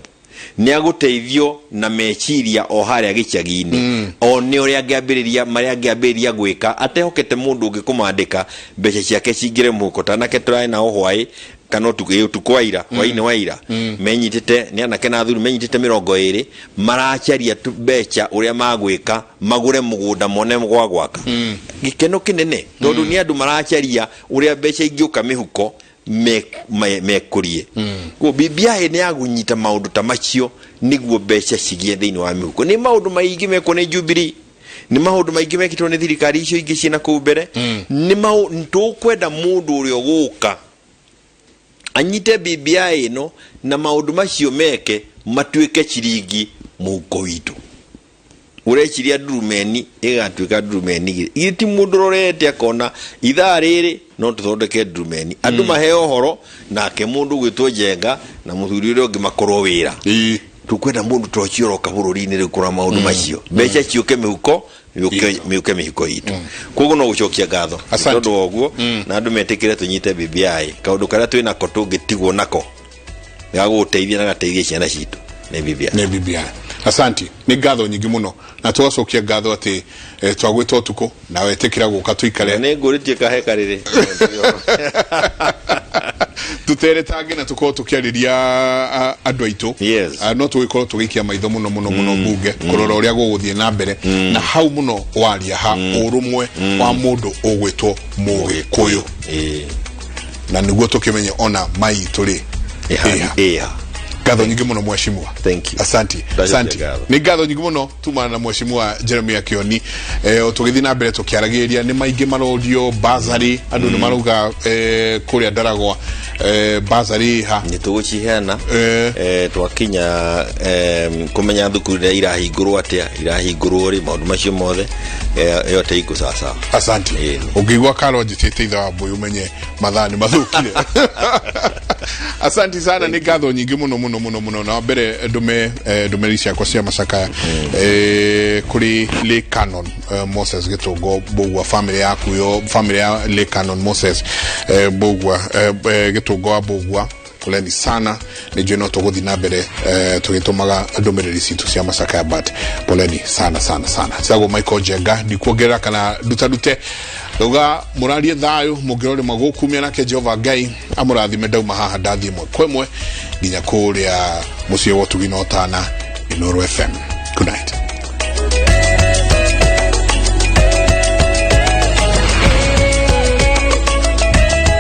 Nĩ agũteithio na meciria o harĩa gĩcagi-inĩ, one ũrĩa angĩambĩrĩria, marĩa angĩambĩrĩria gwĩka atehokete mũndũ ũngĩ kũmandĩka mbeca ciake cingĩre mũhuko. Ta anake tũrarĩ nao hwaĩ kana ũtukũ, ĩ, ũtukũ wa ira, hwaĩ-inĩ wa ira, menyitĩte nĩ anake na athuri menyitĩte 20, maracaria tu mbeca ũrĩa magwĩka magũre mũgũnda mone gwa gwaka. Gĩkeno kĩnene, tondũ nĩ andũ maracaria ũrĩa mbeca ingĩũka mĩhuko mekũrie. Koguo BBI nĩ ya kũnyita maũndũ ta macio nĩguo mbeca cigĩe thĩinĩ wa mĩhuko. Nĩ maũndũ maingĩ mekwo nĩ Jubilee, nĩ maũndũ maingĩ mekĩtwo nĩ thirikari icio ingĩ ciĩna kũu mbere. Nĩ tũkwenda mũndũ ũrĩa ũgũka anyite BBI ĩno na maũndũ macio meke matuĩke ciringi mũhuko witũ. Ũreciria ndurumeni ĩgatuĩka ndurumeni igĩrĩ? Githĩ ti mũndũ ũrorete akona ithaa rĩrĩ no tũthondeke ndurumeni, andũ maheo ũhoro, nake mũndũ ũgwĩtwo Njenga na mũthuri ũrĩa ũngĩ makorwo wĩra. Tũkwenda mũndũ ta ũcio ũroka bũrũri-inĩ rĩu kũrora maũndũ macio, mbeca ciũke mĩhuko, yũke mĩhuko itũ. Koguo no gũcokia ngatho Asante. tondũ wa ũguo, na andũ metĩkĩre tũnyite BBI. Kaũndũ karĩa twĩ nako tũngĩtigwo nako gagũgũteithia na gateithie ciana citũ nĩ BBI. Nĩ BBI. Asanti, nĩ ngatho nyingĩ mũno, na tũgacokia ngatho atĩ twagwĩta ũtukũ na wetĩkĩra gũka tũikare. Nĩ ngũrĩtie kahe karĩrĩ. Tũteretange na tũkorwo tũkĩarĩria andũ aitũ. No tũgĩkorwo tũgĩikia maitho mũno mũno mũno mbunge kũrora ũrĩa gũgũthiĩ na mbere, na hau mũno waria ha ũrũmwe wa mũndũ ũgwĩtwo Mũgĩkũyũ, na nĩguo tũkĩmenye ona maitũ rĩ ĩha. Ĩha. Ngatho nyingĩ mũno, mheshimiwa. Thank you. Asanti. Ndacokia Asanti. ngatho. Nĩ ngatho nyingĩ mũno tumana na mheshimiwa Jeremiah Kioni. Tũgĩthiĩ na mbere tũkĩaragĩrĩria nĩ maingĩ marorio bazari, andũ nĩ marauga kũrĩa Ndaragwa. Basarĩ ha? Nä tå gå ciheana. Twakinya kũmenya thukuru iria irahingũrwo atĩa, irahingũrwo rĩ, maũndũ macio mothe, yote iko sawasawa. Asante. Ũngĩigua karo njĩtĩte ithe wa mbũi, ũmenye mathaa nĩ mathũkire. Asanti sana, nĩ ngatho nyingĩ mũno mũno mũno mũno. Na mbere ndũme ndũmĩrĩri ciakwa cia macakaya kũrĩ Lake Canon Moses Gĩtũngo Mbũgua, family yaku yo, family ya Lake Canon Moses Mbũgua, Gĩtũngo wa Mbũgua, poleni sana. Nĩ njũĩ no tũgũthiĩ na mbere tũgĩtũmaga ndũmĩrĩri citũ cia macakaya, but poleni sana sana sana. Citagwo Michael Njenga, ndikuongerera kana ndutarute, ndauga mũrarie thayũ mũngĩrorĩma gũkumia nake Jehova Ngai amũrathime. Ndauma haha ndathiĩ ĩmwe kwa ĩmwe nginya kũrĩa mũciĩ wa ũtugi na ũtana, Inooro FM. Good night.